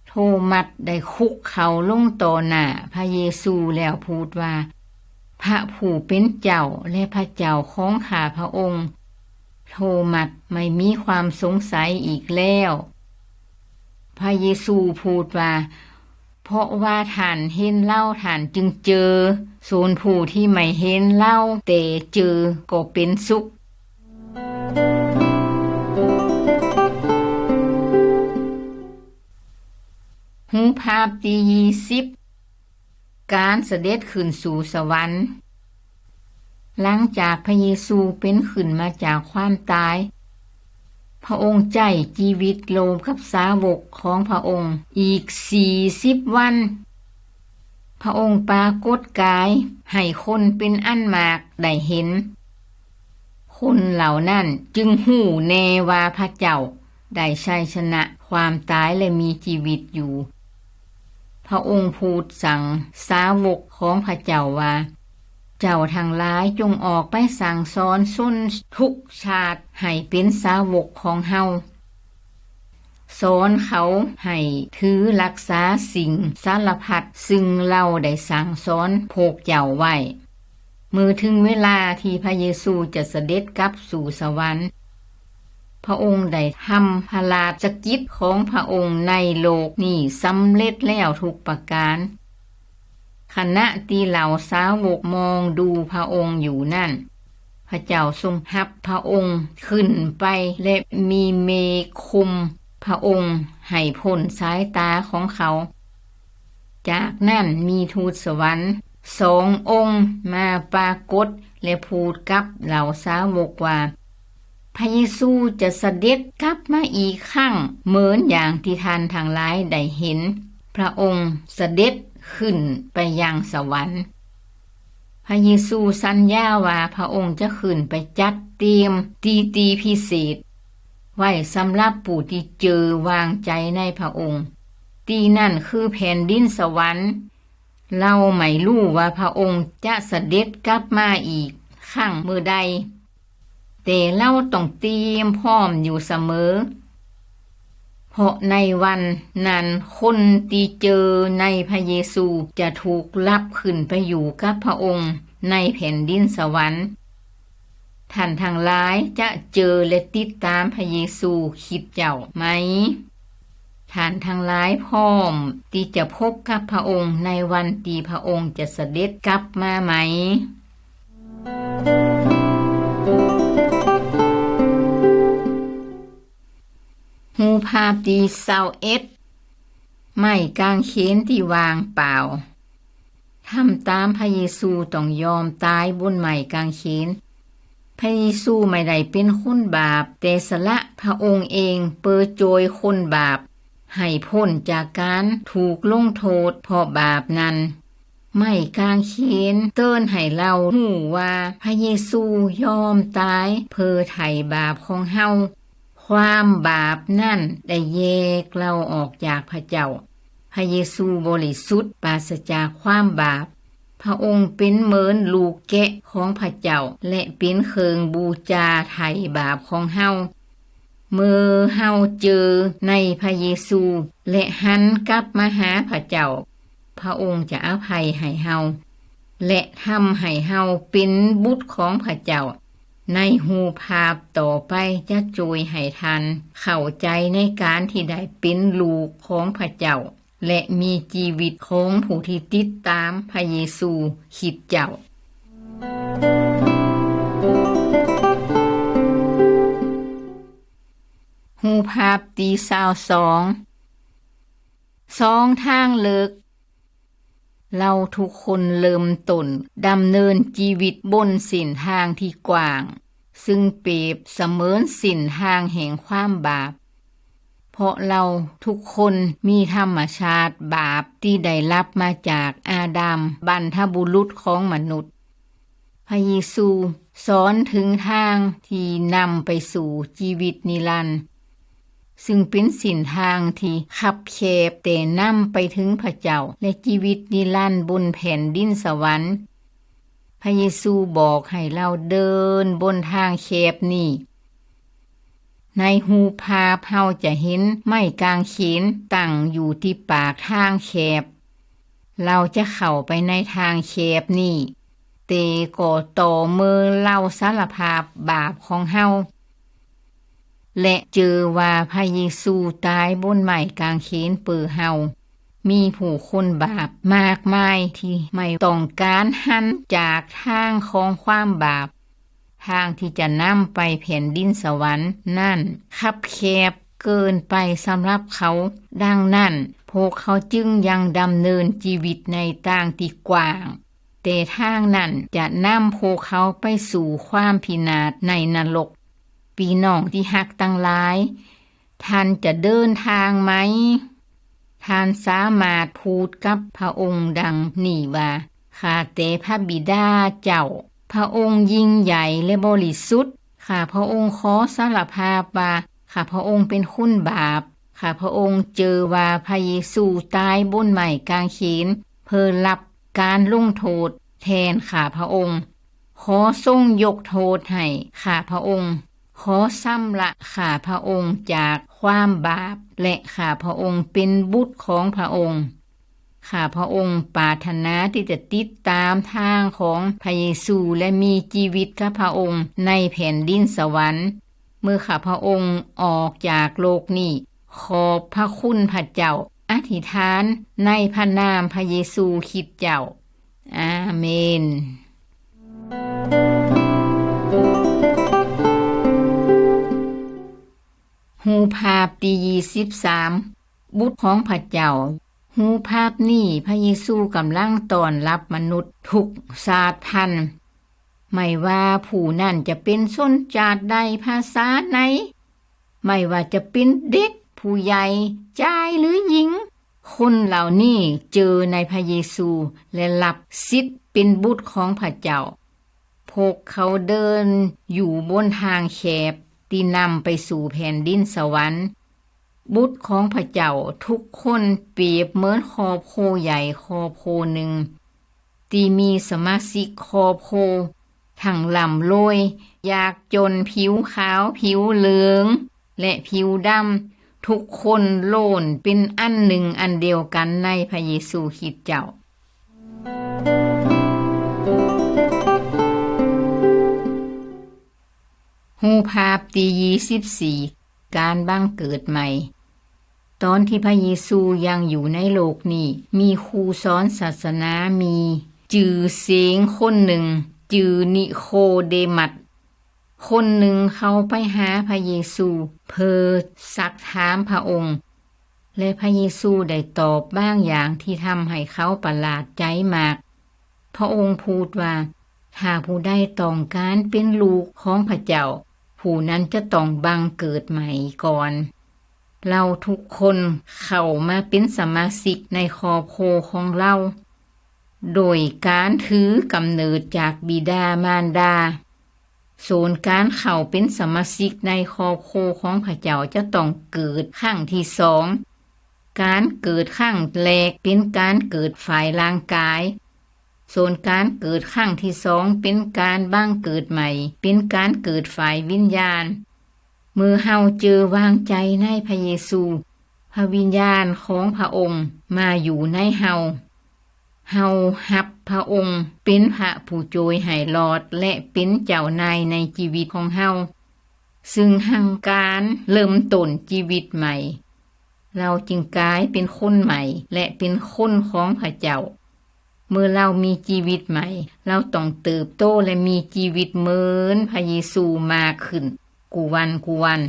ໂທມັດໄດ້ຄຸກເຂົ່າລົງຕໍ່ໜ້າພະເຢຊູແລ້ວພູດວ່າ, ພະຜູ້ເປັນເຈົ້າ ແລະ ພະເຈົ້າຂອງຂ້າພະອົງ. ໂທມັດໄມ່ມີຄວາມສົງໄສອີກແລ້ວ. ພະເຢຊູພູດວ່າ, ເພາະວ່າທ່ານເຫັນລາວ, ທ່ານຈຶ່ງເຈີ. ສ່ວນຜູ້ທີ່ໄມ່ເຫັນລາວແຕ່ເຈີກໍເປັນສຸກ. ຮູບພາບທີຊາວ ການສະເດັດຂຶ້ນສູ່ສະຫວັນ. ຫຼັງຈາກພະເຢຊູເປັນຂຶ້ນມາຈາກຄວາມຕາຍ, ພະອົງໃຊ້ຊີວິດຮ່ວມກັບສາວົກຂອງພະອົງອີກສີ່ສິບວັນ. ພະອົງປາກົດກາຍໃຫ້ຄົນເປັນອັນມາກໄດ້ເຫັນ. ຄົນເຫຼົ່ານັ້ນຈຶ່ງຮູ້ແນ່ວ່າພະເຈົ້າໄດ້ໄຊຊະນະຄວາມຕາຍ ແລະ ມີຊີວິດຢູ່. ພະອົງພູດສັ່ງສາວົກຂອງພະເຈົ້າວ່າ, ເຈົ້າທັງຫຼາຍຈົ່ງອອກໄປສັ່ງສອນຊົນທຸກຊາດໃຫ້ເປັນສາວົກຂອງເຮົາ. ສອນເຂົາໃຫ້ຖືຮັກສາສິ່ງສາລະພັດ ຊຶ່ງເຮົາໄດ້ສັ່ງສອນພວກເຈົ້າໄວ້. ເມື່ອເຖິງເວລາທີ່ພະເຢຊູຈະສະເດັດກັບສູ່ສະຫວັນ, ພະອົງໄດ້ທຳພະລາຊະກິດຂອງພະອົງໃນໂລກນີ້ສຳເລັດແລ້ວທຸກປະການ. ຂະນະທີ່ເຫຼົ່າສາວົກມອງດູພະອົງຢູ່ນັ້ນ, ພະເຈົ້າຊົງຮັບພະອົງຂຶ້ນໄປ ແລະ ມີເມກຄຸມພະອົງໃຫ້ພົ້ນສາຍຕາຂອງເຂົາ. ຈາກນັ້ນມີທູດສະຫວັນສອງອົງມາປາກົດ ແລະ ພູດກັບເຫຼົ່າສາວົກວ່າ, ພະເຢຊູຈະສະເດັດກັບມາອີກຄັ້ງ ເໝືອນຢ່າງທີ່ທ່ານທັງຫຼາຍໄດ້ເຫັນພະອົງສະເດັດຂຶ້ນໄປຍັງສະຫວັນ. ພະເຢຊູສັນຍາວ່າພະອົງຈະຂຶ້ນໄປຈັດຕຽມທີ່ທີ່ພິເສດໄວ້ສຳລັບຜູ້ທີ່ເຈີວາງໃຈໃນພະອົງ. ທີ່ນັ້ນຄືແຜ່ນດິນສະຫວັນ. ເຮົາໄມ່ຮູ້ວ່າພະອົງຈະສະເດັດກັບມາອີກຄັ້ງເມື່ອໃດ, ແຕ່ເຮົາຕ້ອງຕຽມພ້ອມຢູ່ສະເໝີ, ເພາະໃນວັນນັ້ນຄົນທີ່ເຈີໃນພະເຢຊູຈະຖືກຮັບຂຶ້ນໄປຢູ່ກັບພະອົງໃນແຜ່ນດິນສະຫວັນ. ທ່ານທັງຫຼາຍຈະເຈີ ແລະ ຕິດຕາມພະເຢຊູຄຣິດເຈົ້າໄໝ? ທ່ານທັງຫຼາຍພ້ອມທີ່ຈະພົບກັບພະອົງໃນວັນທີ່ພະອົງຈະສະເດັດກັບມາໃໝ? ຮູບພາບທີຊາວເອັດ ໄມ້ກາງເຂນທີ່ວ່າງເປົ່າ. ທຳຕາມພະເຢຊູຕ້ອງຍອມຕາຍບົນໄມ້ກາງເຂນ. ພະເຢຊູໄມ່ໄດ້ເປັນຄົນບາບ, ແຕ່ສະຫຼະພະອົງເອງເປີໂຈຍຄົນບາບໃຫ້ພົ້ນຈາກການຖືກລົງໂທດເພາະບາບນັ້ນ. ໄມ້ກາງເຂນເຕືອນໃຫ້ເຮົາຮູ້ວ່າພະເຢຊູຍອມຕາຍເພື່ອໄຖ່ບາບຂອງເຮົາ. ຄວາມບາບນັ້ນໄດ້ແຍກເຮົາອອກຈາກພະເຈົ້າ. ພະເຢຊູບໍລິສຸດປາສະຈາກຄວາມບາບ. ພະອົງເປັນເໝືອນລູກແກະຂອງພະເຈົ້າ ແລະ ເປັນເຄື່ອງບູຊາໄຖ່ບາບຂອງເຮົາ. ເມື່ອເຮົາເຈີໃນພະເຢຊູ ແລະ ຫັນກັບມາຫາພະເຈົ້າ, ພະອົງຈະອະໄພໃຫ້ເຮົາ ແລະ ທຳໃຫ້ເຮົາເປັນບຸດຂອງພະເຈົ້າ. ໃນຮູບພາບຕໍ່ໄປຈະຊ່ວຍໃຫ້ທ່ານເຂົ້າໃຈໃນການທີ່ໄດ້ເປັນລູກຂອງພະເຈົ້າ ແລະ ມີຊີວິດຂອງຜູ້ທີ່ຕິດຕາມພະເຢຊູຄຣິດເຈົ້າ. ຮູບພາບທີຊາວສອງ ສອງທາງເລີກ. ເຮົາທຸກຄົນເລີ່ມຕົ້ນດຳເນີນຊີວິດບົນເສັ້ນທາງທີ່ກວ້າງ, ຊຶ່ງປຽບສະເໝືອນເສັ້ນທາງແຫ່ງຄວາມບາບ, ເພາະເຮົາທຸກຄົນມີທຳມະຊາດບາບທີ່ໄດ້ຮັບມາຈາກອາດາມ ບັນພະບຸລຸດຂອງມະນຸດ. ພະເຢຊູສອນເຖິງທາງທີ່ນຳໄປສູ່ຊີວິດນິລັນ, ຊຶ່ງເປັນເສັ້ນທາງທີ່ຄັບແຄບ, ແຕ່ນຳໄປເຖິງພະເຈົ້າ ແລະ ຊີວິດນິລັນບົນແຜ່ນດິນສະຫວັນ. ພະເຢຊູບອກໃຫ້ເຮົາເດີນບົນທາງແຄບນີ້. ໃນຮູບພາບເຮົາຈະເຫັນໄມ້ກາງເຂນຕັ້ງຢູ່ທີ່ປາກທາງແຄບ. ເຮົາຈະເຂົ້າໄປໃນທາງແຄບນີ້, ແຕ່ກໍຕໍ່ເມື່ອເຮົາສາລະພາບບາບຂອງເຮົາ ແລະ ເຈີວ່າພະເຢຊູຕາຍບົນໄມ້ກາງເຂນເພື່ອເຮົາ. ມີຜູ້ຄົນບາບມາກມາຍທີ່ໄມ່ຕ້ອງການຫັນຈາກທາງຂອງຄວາມບາບ. ທາງທີ່ຈະນຳໄປແຜ່ນດິນສະຫວັນນັ້ນຄັບແຄບເກີນໄປສຳລັບເຂົາ. ດັ່ງນັ້ນ, ພວກເຂົາຈຶ່ງຍັງດຳເນີນຊີວິດໃນທາງທີ່ກວ້າງ, ແຕ່ທາງນັ້ນຈະນຳພວກເຂົາໄປສູ່ຄວາມພິນາດໃນນະລົກ. ພີ່ນ້ອງທີ່ຮັກທັງຫຼາຍ, ທ່ານຈະເດີນທາງໃໝ່? ທ່ານສາມາດພູດກັບພະອົງດັ່ງນີ້ວ່າ, ຂ້າແຕ່ພະບິດາເຈົ້າ, ພະອົງຍິ່ງໃຫຍ່ ແລະ ບໍລິສຸດ. ຂ້າພະອົງຂໍສາລະພາບວ່າ ຂ້າພະອົງເປັນຄົນບາບ. ຂ້າພະອົງເຈີວ່າພະເຢຊູຕາຍບົນໄມ້ກາງເຂນ ເພື່ອຮັບການລົງໂທດແທນຂ້າພະອົງ. ຂໍຊົງຍົກໂທດໃຫ້ຂ້າພະອົງ. ຂໍຊຳລະຂ້າພະອົງຈາກຄວາມບາບ ແລະ ຂ້າພະອົງເປັນບຸດຂອງພະອົງ. ຂ້າພະອົງປາດຖະໜາທີ່ຈະຕິດຕາມທາງຂອງພະເຢຊູ ແລະ ມີຊີວິດກັບພະອົງໃນແຜ່ນດິນສະຫວັນ ເມື່ອຂ້າພະອົງອອກຈາກໂລກນີ້. ຂອບພະຄຸນພະເຈົ້າ. ອະທິຖານໃນພະນາມພະເຢຊູຄຣິດເຈົ້າ. ອາເມນ. ຮູບພາບທີຊາວສາມ ບຸດຂອງພະເຈົ້າ. ຮູບພາບນີ້ພະເຢຊູກຳລັງຕ້ອນຮັບມະນຸດທຸກຊາດພັນ, ໄມ່ວ່າຜູ້ນັ້ນຈະເປັນຊົນຊາດໃດ, ພາສາໃດ, ໄມ່ວ່າຈະເປັນເດັກ, ຜູ້ໃຫຍ່, ຊາຍ ຫຼື ຍິງ. ຄົນເຫຼົ່ານີ້ເຈີໃນພະເຢຊູ ແລະ ຮັບສິດເປັນບຸດຂອງພະເຈົ້າ. ພວກເຂົາເດີນຢູ່ບົນທາງແຄບທີ່ນຳໄປສູ່ແຜ່ນດິນສະຫວັນ. ບຸດຂອງພະເຈົ້າທຸກຄົນປຽບເໝືອນຄອບຄົວໃຫຍ່ຄອບຄົວໜຶ່ງ ທີ່ມີສະມາຊິກຄອບຄົວທັງລ່ຳລວຍ, ຍາກຈົນ, ຜິວຂາວ, ຜິວເຫຼືອງ ແລະ ຜິວດຳ, ທຸກຄົນລ້ວນເປັນອັນໜຶ່ງອັນດຽວກັນໃນພະເຢຊູຄຣິດເຈົ້າ. ຮູບພາບທີຊາວສີ່ ການບັງເກີດໃໝ່. ຕອນທີ່ພະເຢຊູຍັງຢູ່ໃນໂລກນີ້, ມີຄູສອນສາສະໜາມີຊື່ສຽງຄົນໜຶ່ງ ຊື່ນິໂຄເດມັດ. ຄົນໜຶ່ງເຂົ້າໄປຫາພະເຢຊູເພື່ອຊັກຖາມພະອົງ ແລະ ພະເຢຊູໄດ້ຕອບບາງຢ່າງທີ່ທຳໃຫ້ເຂົາປະຫຼາດໃຈມາກ. ພະອົງພູດວ່າ, ຖ້າຜູ້ໃດຕ້ອງການເປັນລູກຂອງພະເຈົ້າ, ຜູ້ນັ້ນຈະຕ້ອງບັງເກີດໃໝ່ກ່ອນ. ເຮົາທຸກຄົນເຂົ້າມາເປັນສະມາຊິກໃນຄອບຄົວຂອງເຮົາ ໂດຍການຖືກຳເນີດຈາກບິດາມານດາ. ສ່ວນການເຂົ້າເປັນສະມາຊິກໃນຄອບຄົວຂອງພະເຈົ້າຈະຕ້ອງເກີດຄັ້ງທີສອງ. ການເກີດຄັ້ງແລກເປັນການເກີດຝ່າຍຮ່າງກາຍ, ສ່ວນການເກີດຄັ້ງທີສອງເປັນການບັງເກີດໃໝ່, ເປັນການເກີດຝ່າຍວິນຍານ. ເມື່ອເຮົາເຈີວາງໃຈໃນພະເຢຊູ, ພະວິນຍານຂອງພະອົງມາຢູ່ໃນເຮົາ. ເຮົາຮັບພະອົງເປັນພະຜູ້ໂຈຍໃຫ້ລອດ ແລະ ເປັນເຈົ້ານາຍໃນຊີວິດຂອງເຮົາ, ຊຶ່ງແຫ່ງການເລີ່ມຕົ້ນຊີວິດໃໝ່. ເຮົາຈຶ່ງກາຍເປັນຄົນໃໝ່ ແລະ ເປັນຄົນຂອງພະເຈົ້າ. ເມື່ອເຮົາມີຊີວິດໃໝ່, ເຮົາຕ້ອງເຕີບໂຕ ແລະ ມີຊີວິດເໝືອນພະເຢຊູມາກຂຶ້ນ ກູ່ວັນ, ກູ່ວັນ.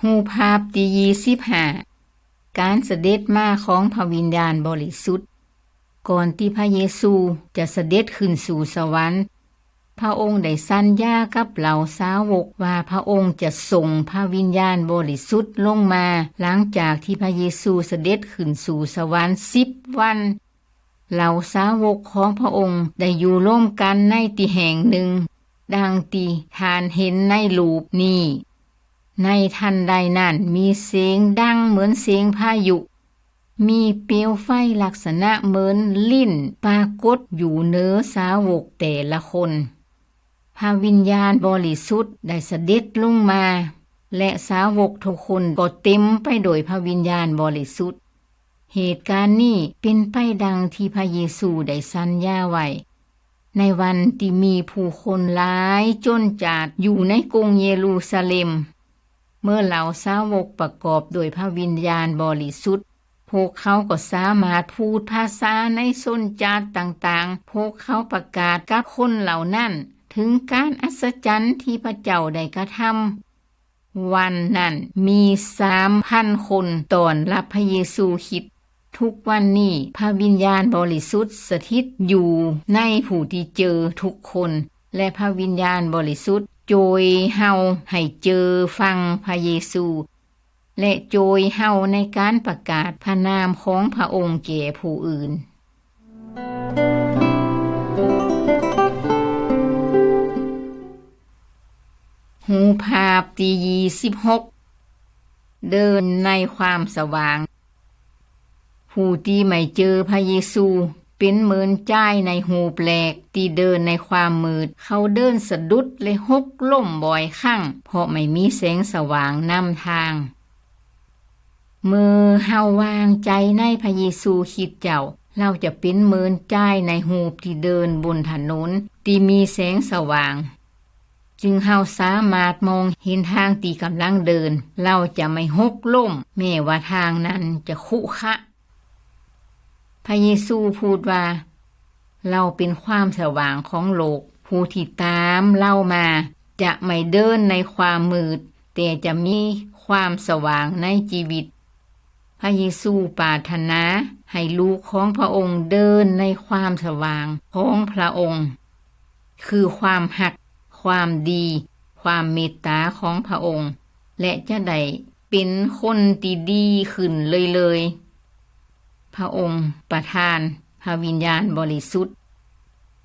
ຮູບພາບທີຊາວຫ້າ ການສະເດັດມາຂອງພະວິນຍານບໍລິສຸດ. ກ່ອນທີ່ພະເຢຊູຈະສະເດັດຂຶ້ນສູ່ສະຫວັນ, ພະອົງໄດ້ສັນຍາກັບເຫຼົ່າສາວົກວ່າພະອົງຈະສົ່ງພະວິນຍານບໍລິສຸດລົງມາ ຫຼັງຈາກທີ່ພະເຢຊູສະເດັດຂຶ້ນສູ່ສະຫວັນສິບວັນ. ເຫຼົ່າສາວົກຂອງພະອົງໄດ້ຢູ່ລວມກັນໃນທີ່ແຫ່ງໜຶ່ງ, ດັ່ງທີ່ທ່ານເຫັນໃນຮູບນີ້. ໃນທັນໃດນັ້ນ ມີສຽງດັງເໝືອນສຽງພາຍຸ, ມີເປວໄຟລັກສະນະເໝືອນລີ້ນປາກົດຢູ່ເໜືອສາວົກແຕ່ລະຄົນ. ພະວິນຍານບໍລິສຸດໄດ້ສະເດັດລົງມາ ແລະ ສາວົກທຸກຄົນກໍເຕັມໄປໂດຍພະວິນຍານບໍລິສຸດ. ເຫດການນີ້ເປັນໄປດັ່ງທີ່ພະເຢຊູໄດ້ສັນຍາໄວ້. ໃນວັນທີ່ມີຜູ້ຄົນຫຼາຍຈົນຈາດຢູ່ໃນກຸງເຢຣູຊາເລັມ, ເມື່ອເຫຼົ່າສາວົກປະກອບດ້ວຍພະວິນຍານບໍລິສຸດ, ພວກເຂົາກໍສາມາດພູດພາສາໃນຊົນຈາດຕ່າງໆ. ພວກເຂົາປະກາດກັບຄົນເຫຼົ່ານັ້ນເຖິງການອັດສະຈັນທີ່ພະເຈົ້າໄດ້ກະທຳ. ວັນນັ້ນມີສາມພັນຄົນຕ້ອນຮັບພະເຢຊູຄຣິດ. ທຸກວັນນີ້ພະວິນຍານບໍລິສຸດສະຖິດຢູ່ໃນຜູ້ທີ່ເຈີທຸກຄົນ ແລະ ພະວິນຍານບໍລິສຸດໂຈຍເຮົາໃຫ້ເຈີຟັງພະເຢຊູ ແລະ ໂຈຍເຮົາໃນການປະກາດພະນາມຂອງພະອົງແກ່ຜູ້ອື່ນ. ຮູບພາບທີຊາວຫົກ ເດີນໃນຄວາມສະຫວ່າງ. ຜູ້ທີ່ໄມ່ເຈີພະເຢຊູເປັນເໝືອນຈາຍໃນຮູບແລກທີ່ເດີນໃນຄວາມມືດ. ເຂົາເດີນສະດຸດ ແລະ ຫົກລົ້ມບ່ອຍຄັ້ງ ເພາະໄມ່ມີແສງສະຫວ່າງນຳທາງ. ເມື່ອເຮົາວາງໃຈໃນພະເຢຊູຄຣິດເຈົ້າ, ເຮົາຈະເປັນເໝືອນຈາຍໃນຮູບທີ່ເດີນບົນຖະໜົນທີ່ມີແສງສະຫວ່າງ, ຈຶ່ງເຮົາສາມາດມອງເຫັນທາງທີ່ກຳລັງເດີນ. ເຮົາຈະໄມ່ຫົກລົ້ມ ແມ້ວ່າທາງນັ້ນຈະຂຸຂະ. ພະເຢຊູພູດວ່າ, ເຮົາເປັນຄວາມສະຫວ່າງຂອງໂລກ. ຜູ້ທີ່ຕາມເຮົາມາຈະໄມ່ເດີນໃນຄວາມມືດ, ແຕ່ຈະມີຄວາມສະຫວ່າງໃນຊີວິດ. ພະເຢຊູປາດຖະໜາໃຫ້ລູກຂອງພະອົງເດີນໃນຄວາມສະຫວ່າງຂອງພະອົງ, ຄືຄວາມຮັກ, ຄວາມດີ, ຄວາມເມດຕາຂອງພະອົງ ແລະ ຈະໄດ້ເປັນຄົນທີ່ດີຂຶ້ນເລື້ອຍໆ. ພະອົງປະທານພະວິນຍານບໍລິສຸດ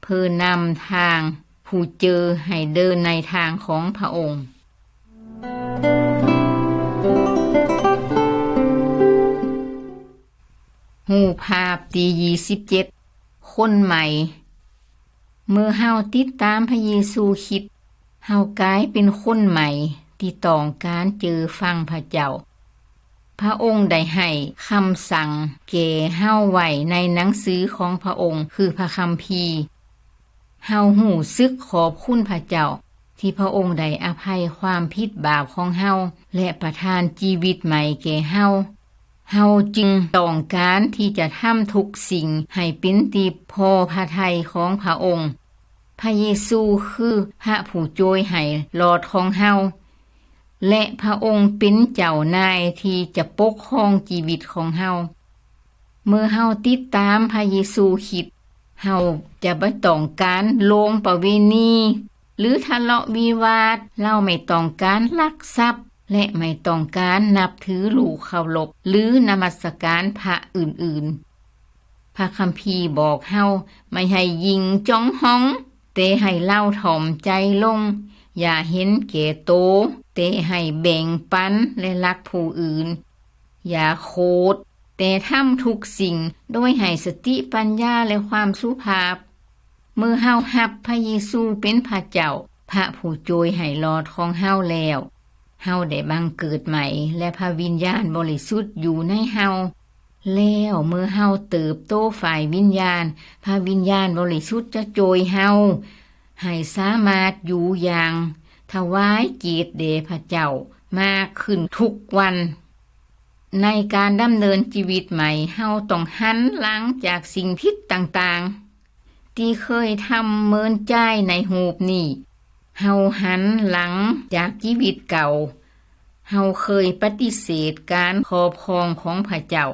ເພື່ອນຳທາງຜູ້ເຈີໃຫ້ເດີນໃນທາງຂອງພະອົງ. ຮູບພາບທີຊາວເຈັດ ຄົນໃໝ່. ເມື່ອເຮົາຕິດຕາມພະເຢຊູຄຣິດ, ເຮົາກາຍເປັນຄົນໃໝ່ທີ່ຕ້ອງການເຈີຟັງພະເຈົ້າ. ພະອົງໄດ້ໃຫ້ຄຳສັ່ງແກ່ເຮົາໄວ້ໃນໜັງສືຂອງພະອົງ, ຄືພະຄຳພີ. ເຮົາຮູ້ສຶກຂອບຄຸນພະເຈົ້າ ທີ່ພະອົງໄດ້ອະໄພຄວາມຜິດບາບຂອງເຮົາ ແລະ ປະທານຊີວິດໃໝ່ແກ່ເຮົາ. ເຮົາຈຶ່ງຕ້ອງການທີ່ຈະທຳທຸກສິ່ງໃຫ້ເປັນທີ່ພໍພະໄທຂອງພະອົງ. ພະເຢຊູຄືພະຜູ້ໂຈຍໃຫ້ລອດຂອງເຮົາ ແລະ ພະອົງເປັນເຈົ້ານາຍທີ່ຈະປົກຄອງຊີວິດຂອງເຮົາ. ເມື່ອເຮົາຕິດຕາມພະເຢຊູຄຣິດ, ເຮົາຈະບໍ່ຕ້ອງການລ່ວງປະເວນີ ຫຼື ທະເລາະວິວາດ. ເຮົາໄມ່ຕ້ອງການລັກຊັບ ແລະ ໄມ່ຕ້ອງການນັບຖືຮູບເຄົາລົບ ຫຼື ນະມັດສະການພະອື່ນໆ. ພະຄຳພີບອກເຮົາ ໄມ່ໃຫ້ຍິງຈອງຮອງ, ແຕ່ໃຫ້ເຮົາຖ່ອມໃຈລົງ, ຢ່າເຫັນແກ່ໂຕ, ແຕ່ໃຫ້ແບ່ງປັນ ແລະ ຮັກຜູ້ອື່ນ. ຢ່າໂຂດ, ແຕ່ທຳທຸກສິ່ງໂດຍໃຫ້ສະຕິປັນຍາ ແລະ ຄວາມສຸພາບ. ເມື່ອເຮົາຮັບພະເຢຊູເປັນພະເຈົ້າ, ພະຜູ້ໂຈຍໃຫ້ລອດຂອງເຮົາແລ້ວ, ເຮົາໄດ້ບັງເກີດໃໝ່ ແລະ ພະວິນຍານບໍລິສຸດຢູ່ໃນເຮົາ. ແລ້ວເມື່ອເຮົາເຕີບໂຕຝ່າຍວິນຍານ, ພະວິນຍານບໍລິສຸດຈະໂຈຍເຮົາ ໃຫ້ສາມາດຢູ່ຢ່າງຖວາຍກຽດແດ່ພະເຈົ້າມາກຂຶ້ນທຸກວັນ. ໃນການດຳເນີນຊີວິດໃໝ່, ເຮົາຕ້ອງຫັນຫຼັງຈາກສິ່ງຜິດຕ່າງໆ ທີ່ເຄີຍທຳເມີນຈາຍໃນຮູບນີ້. ເຮົາຫັນຫຼັງຈາກຊີວິດເກົ່າ. ເຮົາເຄີຍປະຕິເສດການຄອບຄອງຂອງພະເຈົ້າ,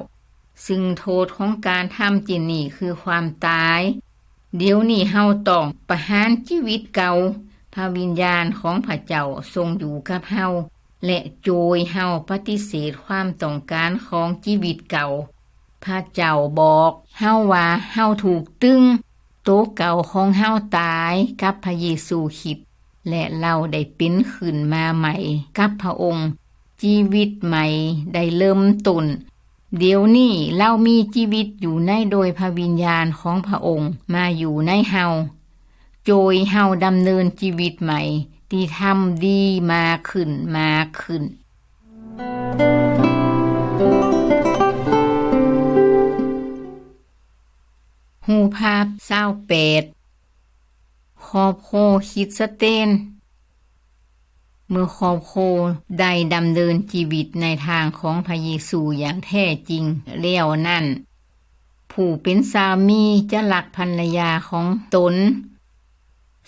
ຊຶ່ງໂທດຂອງການທຳເຊັ່ນນີ້ຄືຄວາມຕາຍ. ດຽວນີ້ເຮົາຕ້ອງປະຫານຊີວິດເກົ່າ. ພະວິນຍານຂອງພະເຈົ້າຊົງຢູ່ກັບເຮົາ ແລະ ໂຈຍເຮົາປະຕິເສດຄວາມຕ້ອງການຂອງຊີວິດເກົ່າ. ພະເຈົ້າບອກເຮົາວ່າເຮົາຖືກຕຶງ, ໂຕເກົ່າຂອງເຮົາຕາຍກັບພະເຢຊູຄຣິດ ແລະ ເຮົາໄດ້ເປັນຂຶ້ນມາໃໝ່ກັບພະອົງ. ຊີວິດໃໝ່ໄດ້ເລີ່ມຕົ້ນ. ດຽວນີ້ເຮົາມີຊີວິດຢູ່ໃນໂດຍພະວິນຍານຂອງພະອົງມາຢູ່ໃນເຮົາ, ໂຈຍເຮົາດຳເນີນຊີວິດໃໝ່ທີ່ທຳດີມາກຂຶ້ນ, ມາກຂຶ້ນ. ຮູບພາບຊາວແປດ ຄອບຄົວຄຣິດສະຕຽນ. ເມື່ອຄອບຄົວໄດ້ດຳເນີນຊີວິດໃນທາງຂອງພະເຢຊູຢ່າງແທ້ຈິງແລ້ວນັ້ນ, ຜູ້ເປັນສາມີຈະຮັກພັນລະຍາຂອງຕົນ,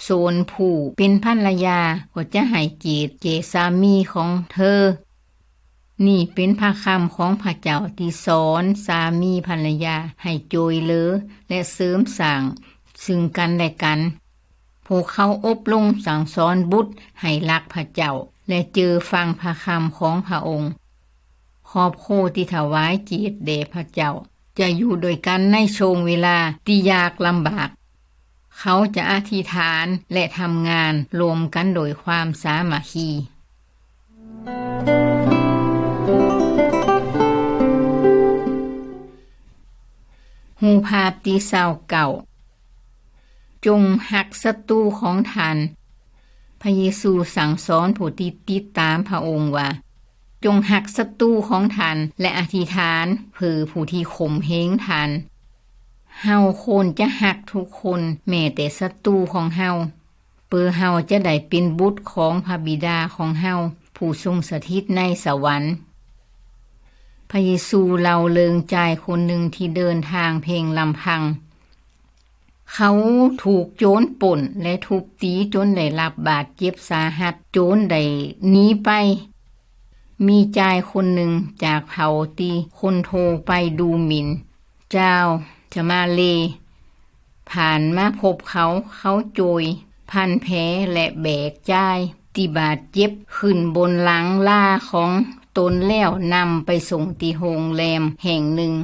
ສ່ວນຜູ້ເປັນພັນລະຍາກໍຈະໃຫ້ກຽດແກ່ສາມີຂອງເທີ. ນີ້ເປັນພະຄຳຂອງພະເຈົ້າທີ່ສອນສາມີພັນລະຍາໃຫ້ໂຈຍເຫຼືອ ແລະ ເສີມສ້າງຊຶ່ງກັນແລະກັນ. ພວກເຂົາອົບຮົມສັ່ງສອນບຸດໃຫ້ຮັກພະເຈົ້າ ແລະ ເຈີຟັງພະຄຳຂອງພະອົງ. ຄອບຄົວທີ່ຖວາຍກຽດແດ່ພະເຈົ້າຈະຢູ່ດ້ວຍກັນໃນຊ່ວງເວລາທີ່ຍາກລຳບາກ. ເຂົາຈະອະທິຖານ ແລະ ທຳງານຮ່ວມກັນໂດຍຄວາມສາມັກຄີ. ຮູບພາບທີຊາວເກົ້າ ຈົ່ງຮັກສັດຕູຂອງທ່ານ. ພະເຢຊູສັ່ງສອນຜູ້ທີ່ຕິດຕາມພະອົງວ່າ, ຈົ່ງຮັກສັດຕູຂອງທ່ານ ແລະ ອະທິຖານເພື່ອຜູ້ທີ່ຂົ່ມເຫງທ່ານ. ເຮົາຄວນຈະຮັກທຸກຄົນ, ແມ້ແຕ່ສັດຕູຂອງເຮົາ, ເພື່ອເຮົາຈະໄດ້ເປັນບຸດຂອງພະບິດາຂອງເຮົາ ຜູ້ຊົງສະຖິດໃນສະຫວັນ. ພະເຢຊູເລົ່າເລື່ອງຊາຍຄົນໜຶ່ງທີ່ເດີນທາງພຽງລຳພັງ. ເຂົາຖືກໂຈນປົ້ນ ແລະ ທຸບຕີຈົນໄດ້ຮັບບາດເຈັບສາຫັດ, ໂຈນໄດ້ໜີໄປ. ມີຊາຍຄົນໜຶ່ງຈາກເຜົ່າທີ່ຄົນທົ່ວໄປດູໝິ່ນ, ຊາວສະມາເລຍ, ຜ່ານມາພົບເຂົາ, ເຂົາໂຈຍພັນແຜ ແລະ ແບກຊາຍທີ່ບາດເຈັບຂຶ້ນບົນຫຼັງລາຂອງຕົນ ແລ້ວນຳໄປສົ່ງທີ່ໂຮງແຮມແຫ່ງໜຶ່ງ.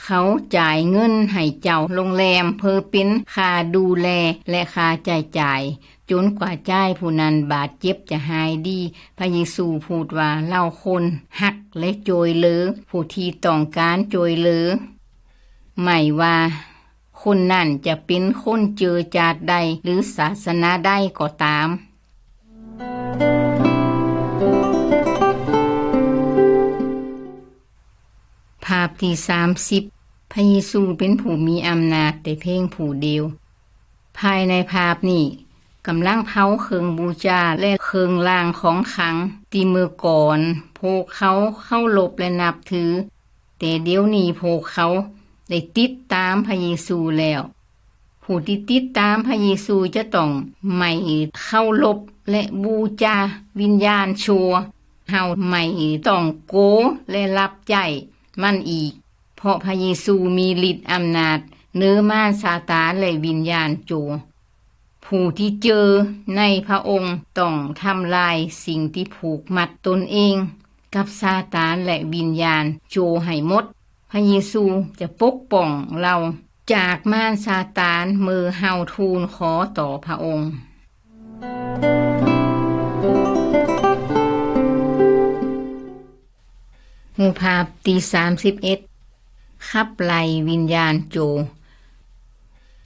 ເຂົາຈ່າຍເງິນໃຫ້ເຈົ້າໂຮງແຮມເພື່ອເປັນຄ່າດູແລ ແລະ ຄ່າໃຊ້ຈ່າຍ, ຈົນກວ່າຊາຍຜູ້ນັ້ນບາດເຈັບຈະຫາຍດີ. ພະເຢຊູພູດວ່າ ເຮົາຄວນຮັກ ແລະ ຊ່ວຍເຫຼືອຜູ້ທີ່ຕ້ອງການຊ່ວຍເຫຼືອ, ໄມ່ວ່າຄົນນັ້ນຈະເປັນຄົນເຈີຈາດໃດ ຫຼື ສາສະໜາໃດກໍຕາມ. ພາບທີສາມສິບ ພະເຢຊູເປັນຜູ້ມີອຳນາດແຕ່ພຽງຜູ້ດຽວ. ພາຍໃນພາບນີ້ກຳລັງເຜົາເຄື່ອງບູຊາ ແລະ ເຄື່ອງລາງຂອງຂັງ ທີ່ເມື່ອກ່ອນພວກເຂົາເຄົາລົບ ແລະ ນັບຖື, ແຕ່ດຽວນີ້ພວກເຂົາໄດ້ຕິດຕາມພະເຢຊູແລ້ວ. ຜູ້ທີ່ຕິດຕາມພະເຢຊູຈະຕ້ອງໄມ່ເຄົາລົບ ແລະ ບູຊາວິນຍານຊົ່ວ. ເຮົາໄມ່ຕ້ອງໂກ ແລະ ຮັບໃຊ້ມັນອີກ, ເພາະພະເຢຊູມີລິດອຳນາດເໜືອມານຊາຕານ ແລະ ວິນຍານຊົ່ວ. ຜູ້ທີ່ເຈີໃນພະອົງຕ້ອງທຳລາຍສິ່ງທີ່ຜູກມັດຕົນເອງກັບຊາຕານ ແລະ ວິນຍານຊົ່ວໃຫ້ໝົດ. ພະເຢຊູຈະປົກປ້ອງເຮົາຈາກມານຊາຕານເມື່ອເຮົາທູນຂໍຕໍ່ພະອົງ. ຮູບພາບທີສາມສິບເອັດ ຂັບໄລ່ວິນຍານໂຈ.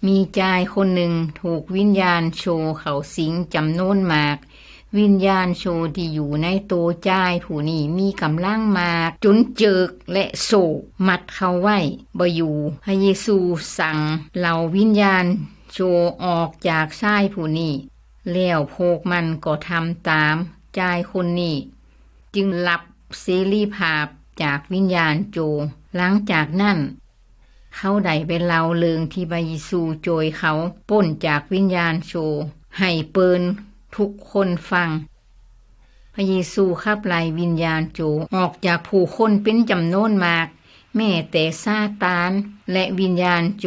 ມີຊາຍຄົນໜຶ່ງຖືກວິນຍານໂຊເຂົ້າສິງຈຳນວນມາກ. ວິນຍານໂຊທີ່ຢູ່ໃນໂຕຊາຍຜູ້ນີ້ມີກຳລັງມາກ ຈົນເຈິກ ແລະ ໂສ້ມັດເຂົາໄວ້ບໍ່ຢູ່. ພະເຢຊູສັ່ງເຫຼົ່າວິນຍານໂຊອອກຈາກຊາຍຜູ້ນີ້, ແລ້ວພວກມັນກໍທຳຕາມ. ຊາຍຄົນນີ້ຈຶ່ງຮັບເສລີພາບຈາກວິນຍານໂຈ. ຫຼັງຈາກນັ້ນ ເຂົາໄດ້ໄປເລົ່າເລື່ອງທີ່ພະເຢຊູຊ່ວຍເຂົາປົ້ນຈາກວິນຍານໂຈໃຫ້ເປີນທຸກຄົນຟັງ. ພະເຢຊູຂັບໄລ່ວິນຍານໂຈອອກຈາກຜູ້ຄົນເປັນຈຳນວນມາກ. ແມ້ແຕ່ຊາຕານ ແລະ ວິນຍານໂຈ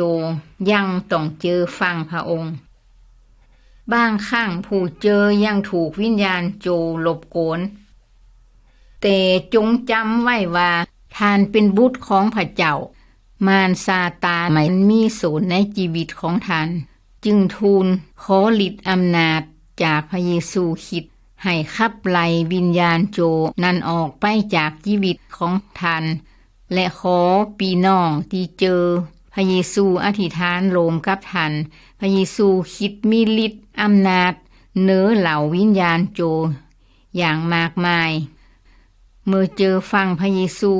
ຍັງຕ້ອງເຈີຟັງພະອົງ. ບາງຄັ້ງຜູ້ເຈີຍັງຖືກວິນຍານໂຈລົບກວນ. ແຕ່ຈົ່ງຈຳໄວ້ວ່າທ່ານເປັນບຸດຂອງພະເຈົ້າ. ມານຊາຕານມັນມີສ່ວນໃນຊີວິດຂອງທ່ານ, ຈຶ່ງທູນຂໍລິດອຳນາດຈາກພະເຢຊູຄຣິດ ໃຫ້ຂັບໄລ່ວິນຍານໂຈນັ້ນອອກໄປຈາກຊີວິດຂອງທ່ານ ແລະ ຂໍພີ່ນ້ອງທີ່ເຈີພະເຢຊູອະທິຖານໂລມກັບທ່ານ. ພະເຢຊູຄຣິດມີລິດອຳນາດເໜືອເຫຼົ່າວິນຍານໂຈ ຢ່າງມາກມາຍ. ເມື່ອເຈີຟັງພະເຢຊູ,